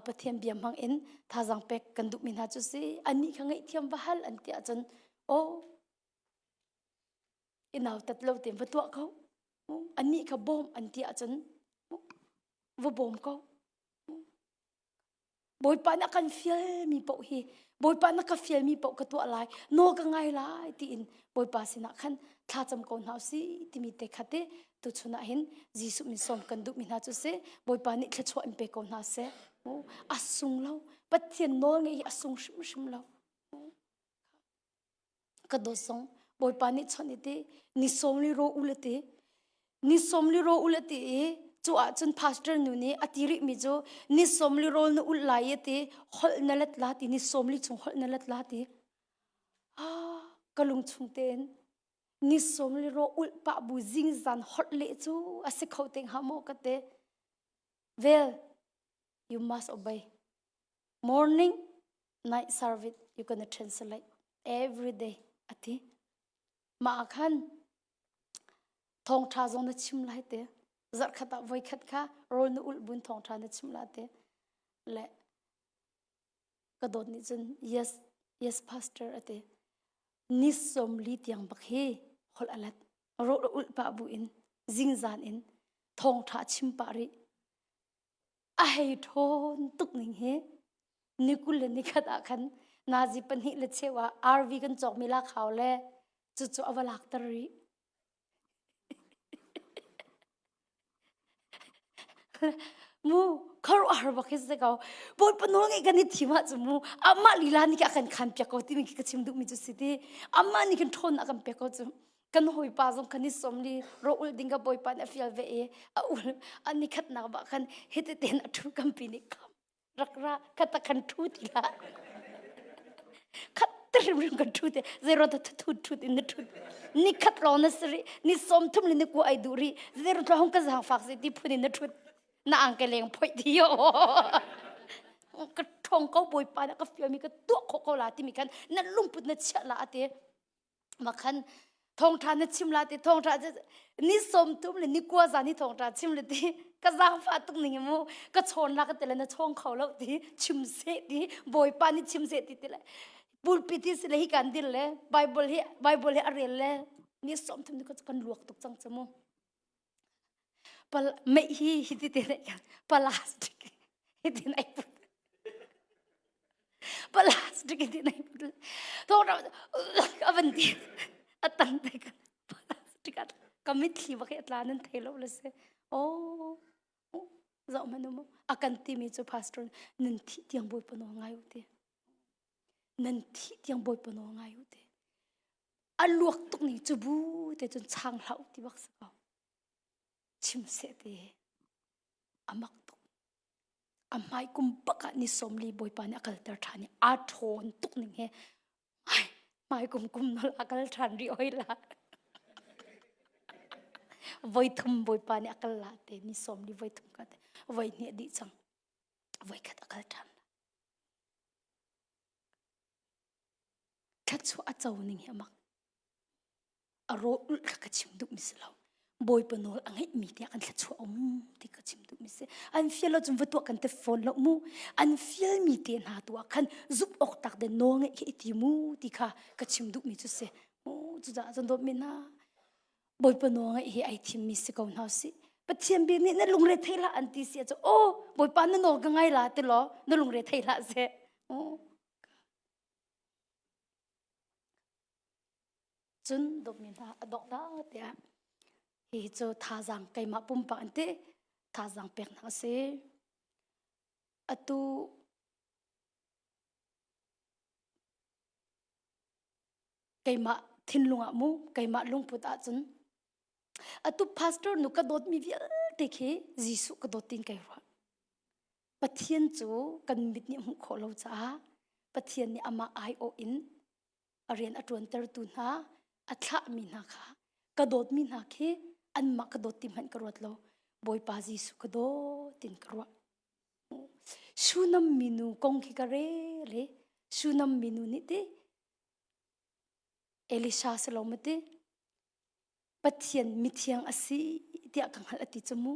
Speaker 1: Pathian bia hmang in thazaang pek kan duhmi hna cu si anih kha ngaihthiam va hal an ti ahcun aw i nautat lo tein va tuah ko anih kha bawm an ti ahcun va bawm ko Bawipa na kan fialmi paoh hi Bawipa na ka fialmi paoh ka tuah lai nawl ka ngai lai tiin Bawipa sinah khan thlacam ko hna usih timi te kha te tuchun ah hin Jesuh min sawm kan duhmi hna cu si Bawipa nih thluachuah in pe ko hna seh a sung lo Pathian nawl ngeih hi a sung hrimhrim lo ka dawt zong bawipa nih chawnh i ti ni sawmli ro u le ti ni sawmli ro u le ti i cu ah cun pastor nu nih a ti rih mi cu ni sawmli rawl na ulh lai i ti holh na let la ti ni sawmli chung holh na let la ti ah ka lung chung tein ni sawmli ro ulh pah bu zingzan holh leh cu a si kho te hnga maw ka te vel you must obey morning night service you gonna translate every day ati mah ah khan thawngtha zong na chim lai te zarhkhat ah voikhat kha rawl na ulh bun thawngtha na chim la te le ka dawt nih cun yes yes pastor ati ni som li tiang bak hi holh alat rawl ulh pah bu in zingzan in thawngtha chim pah rih a hei ṭhawn tuk ning hi ni 21 ah khan nazi pahnih le cheu ah RV kan cawkmi lakhau le cucu a va lakter rih. Mu khuaruahhar bak hi si ko bawipa nawl ngeih kan i thim ah cu mu amah lila nih a kan khan piak ko timi khi ka chim duhmi cu si ti amah nih khin ṭhawn a kan pek ko cu. Kan hawipa zong khan ni 40 ro ul ding ka bawipa nih a fial ve i a ul a ni khatnak bah khan hiti ten a ṭhu kampi nih kam rak ra khat ta khan ṭhu ti hlah khat te hrimhrim kan ṭhu te zero ta thu ṭhut in na ṭhut ni khat lawng na si rih ni 30 le ni kua ai duh rih zero tla hong ka zaang fak si ti phun in na ṭhut na ang ke leng phoih ti yo ka ṭhong ko bawipa na ka fial mi ka tuah khawh ko la timi khan na lungput na chiah la ate ma khan thawngṭha na chim la ti thawngṭha ni 30 le ni kua zan hi thawngṭha chim le ti ka zaangfah tuk ning mu ka chawn la ka ti le na chawng kho lo ti chim seh ti bawipa nih chim seh ti ti le pulpit hi si le hi kan dir le bible hi bible hi a rel le ni 30 ni kan luak tuk cang chu mu pal mei hi hi ti te plastic hi tin ai put plastic hi tin ai put thong ra a van ti a tang te ka plastic a ka mitthli bak hi a tla nan thei lo le se oh zoh man um a kan ti mi cu pastor nan thi tiang bawipa nawl ngai u ti nan thi tiang bawipa nawl ngai u ti a luak tuk ning cu bu te cun chang hlah u ti bak si ko chim seh ti a mak tuk a hmai kum bak ah ni 40 bawipa nih a kalter ṭhan i aa ṭhawn tuk ning he hmai kum kum nol a kal ṭhan rih oi la voi thum bawipa nih a kal la te ni 40 voi thum ka te voi hnih dih cang voi khat a kal ṭhan Thluachuah a co ning hi a mak. A rawl ulh kha ka chim duhmi si lo. Bawipa nawl a ngeihmi tiah kan thluachuah um ti ka chim duhmi si. An fial lo cun va tuah kan te fawn lo mu. An fialmi te hna tu ah khan zumh awk tak den nawl ngeih khi i ti mu ti kha ka chim duhmi cu si. Mu cucaah cun dawtmi hna Bawipa nawl ngeih hi ai thimmi si ko hna sih. Pathian bia nih na lungre thei hlah an ti si ahcun aw Bawipa na nawl ka ngai la ti law na lungre thei hlah seh. Cun dawtmi hna a donghnak tiah hihi cu thazaang keimah pumpak an ti thazaang peknak a si. Atu keimah thinlung ah mu keimah lungput ahcun atu pastor nu ka dawtmi vialte khi Jesuh ka dawt tin kai ruah. Pathian cu kan mit nih hmuh khawh lo caah Pathian nih amah aiawh in a rian a ṭuantertu hna a thlahmi hna kha ka dawtmi hna khi anmah ka dawt ti hmanh ka ruat lo. Bawipa Jesuh ka dawt in ka ruah. Shunam minu kong khi ka rel i Shunam minu nih ti Elisha si lo maw ti Pathian mithiang a si tiah ka hngalh a ti cu mu.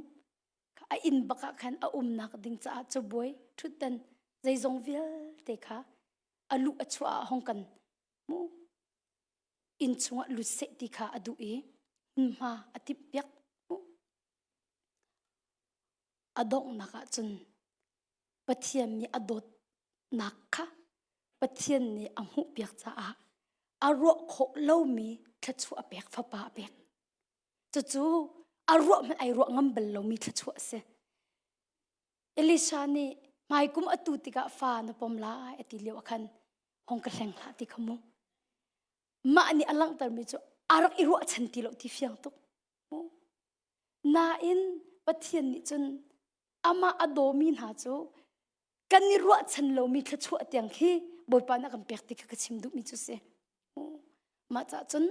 Speaker 1: A inn bak ah khan a umnak ding caah cabuai ṭhutdan zeizong vialte kha a luh a chuah ah hong kan mu inn chungah lut seh ti kha a duh i hmunhma a timhpiak mu. A donghnak ah cun Pathian nih a dawtnak kha Pathian nih a hmuhpiak caah a ruah khawh lomi thluachuah a pek, fapa a pek. Cucu a ruah hmanh ai ruah ngam bal lomi thluachuah a si. Elisha nih hmaikum atu tikah fa na pom lai a ti lio ah khan hong ka hleng hlah ti kha mu. Mah nih a langhtermi cu a rak i ruahchan ti lo ti fiang tuk. Nain Pathian nih cun amah a dawmi hna cu kan i ruahchan lomi thluachuah tiang khi Bawipa nih a kan pek ti kha ka chim duhmi cu si. Mah caah cun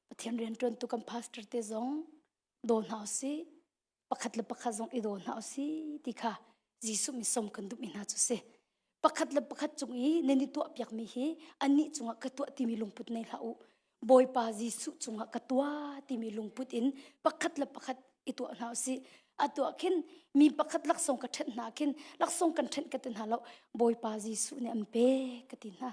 Speaker 1: Pathian rianṭuantu kan pastor te zong daw hna usih, pakhat le pakhat zong i daw hna usih ti kha Jesuh min sawm kan duhmi hna cu si. Pakhat le pakhat cung i nan i tuahpiakmi hi annih cungah ka tuah timi lungput nei hlah u. Bawipa Jesuh cungah ka tuah timi lungput in pakhat le pakhat i tuah hna usih. A tuah khin mi pakhat laksawng ka ṭhenh hna khin laksawng kan ṭhenh ka ti hna lo. Bawipa Jesuh nih an pek ka ti hna.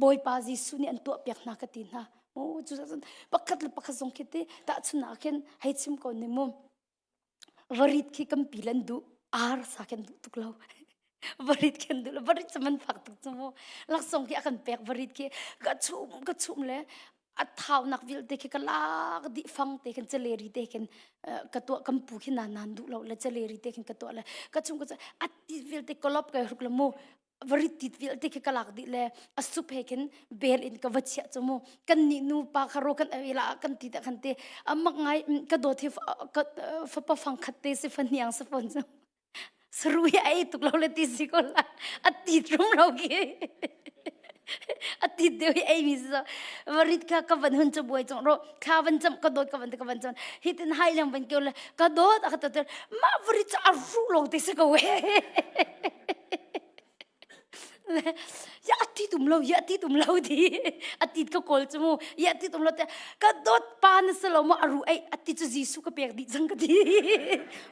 Speaker 1: Bawipa Jesuh nih an tuahpiak hna ka ti hna. Cucaah pakhat le pakhat zong khi ti tahchunhnak khin hei chim ko ni mu. Varit khi kan pi lan duh ar sa kan duh tuk lo. Varit kan duh lo varit cu man fak tuk cu mu. Laksawng khi a kan pek varit khi ka chum ka chum le a thaunak vialte khi ka lak dih fang te khin caleri te khin ka tuah kan pu khi nan nan duh lo le caleri te khin ka tuah le ka chung ka a ti vialte kolop kai hruk le mu. Varit tit vialte khi ka lak dih le a sup he khin bel in ka va chiah cu mu. Kan nih nu pa kha ro kan ei la kan ti ta khan te amak ngai ka dawt hi fapa fang khat te si fahniang si fawn cu. Saru hi a ei tuk lo le ti si ko la. A tit rum lo ki. A tit deuh hi ei mi si so. Varit kha ka van hun chu buai chung ro thla van cam ka dawt ka van ka van cam hi tin hai lang van keu le ka dawt a ka ta ma varit chu a ru long te si ko we. Ya ati tum lo ya ti tum lo ti ati ka kawl chu mu ya ti tum lo te ka dawt pa na se lo mo aru ei ati chu Jesu ka pek di chang ka ti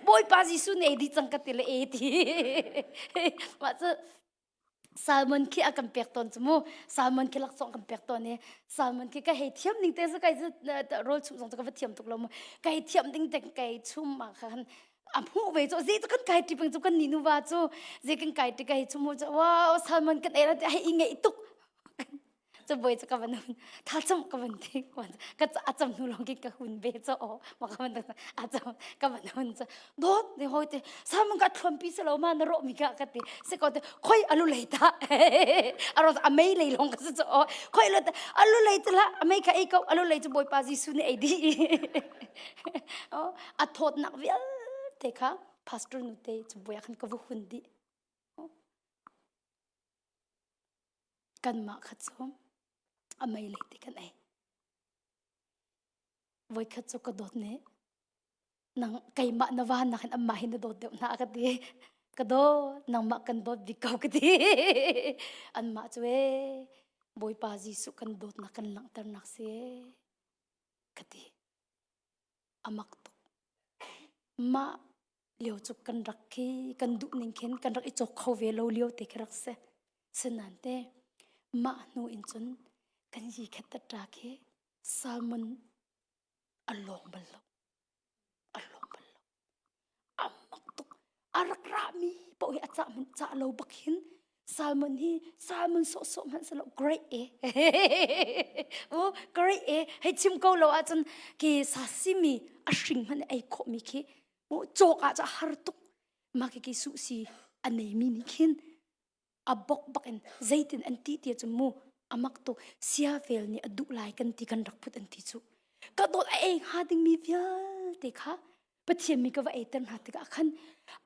Speaker 1: Bawipa Jesu ne di chang ka ti le e ti ma chu salmon khi a kan pek ton chu mu salmon khi laksawng kan pek ton i salmon khi ka hei thiam ning te su kai chu rol chum zong chu ka va thiam tuk lo mu ka hei thiam ding te kai chum ma kha a hmuh ve cu zei cu kan kai ṭi peng cu kan ni nuva cu zei kan kai ṭi kai chu mu cu wow salmon kan ei la hei i ngeih tuk cu boi cu ka van hun tha cham ka van ti ka a cham hnu lawng kin ka hun ve cho o ma ka van a cham ka van hun chu dot ne hoi te salmon ka thluam pi selo ma na ro mi ka ka ti se ko te khoi alu lei ta aro a mei lei long ka chu o khoi lo te alu lei te la a mei ka ei ko alu lei chu bawipa Jesu ne ei di A thawtnak vialte kha pastor nute cabuai ah khan ka va hun dih. Kanmah kha cu a mei lei te kan ei. Voikhat cu ka dawt nih nang keimah na va nakin amah hi na dawt deuh hna ka ti. Ka dawt nangmah kan dawt bik ko ka ti. Anmah cu ee Bawipa Jesuh kan dawtnak kan langhternak si ee ka ti. A mak tuk. Mah lio cu kan rak khi kan duh ning khin kan rak i cawk kho ve lo lio te khi rak si. Sinain te mah hnu in cun kan yi khat taṭa khi salmon a lawng bal lo. A lawng bal lo. A mak tuk. A rak rami paoh hi a cah hmanh cah lo bak hin salmon hi salmon sawhsawh hmanh si lo great e. U great e hei chim ko lo ahcun ki sasimi a hring hmanh ei khawhmi khi mu cawk ah cu a har tuk. Mah khi ki suhsi a neimi nih khin a bok bak in zeitin an ti ti cu mu amak tuk siavel nih a duh lai kan ti kan rak put an ti cu ka dawt a ei hnga dingmi vialte kha Pathian mi ka va eiter hna tikah khan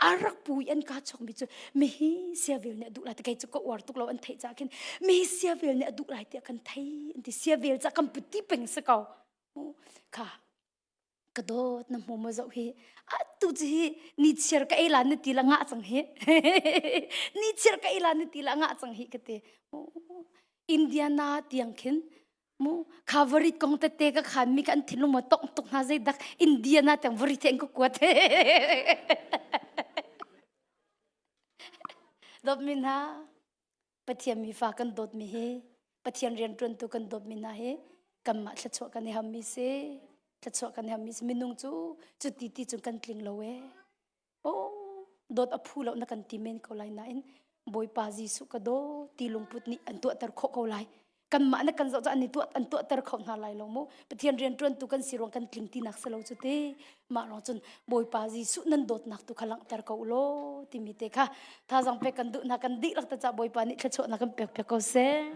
Speaker 1: a rak pu i an ka chawkmi cu mihi siavel nih a duh lai ti kei cu ka uar tuk lo an theih caah khin mihi siavel nih a duh lai tiah kan thei an ti siavel ca kan put ti peng si ko kha ka dawt na hmu maw zoh hi atu cu hi ni chiar ka ei la na ti la ngah cang hi ni chiar ka ei la na ti la ngah cang hi ka ti Indiana tiang khin mu kha varit kong tete ka khan mi ka an thinlung ma tong tuk hna zei dak Indiana tiang varit he an ka kuat dawt mi hna Pathian mi fa kan dawtmi hi Pathian rianṭuantu kan dawtmi hna hi kanmah thluachuah kan i hammi si thluachuah kan i hammi si minung cu cuti ti cun kan tling lo ee oh dawt a phu lo na kan ti men ko lai nain Bawipa Jesuh ka daw ti lungput nih an tuahter khawh ko lai kanmah na kan zoh cu an i tuah an tuahter kho hna lai lo mu Pathian rianṭuantu kan si ruang kan tling tinak si lo cu ti mah ruang cun Bawipa Jesuh nan dawtnak tu kha langhter ko u law timi te kha thazang pek kan duh hna kan dihlak te ca Bawipa nih thluachuahnak kan pek piak ko seh.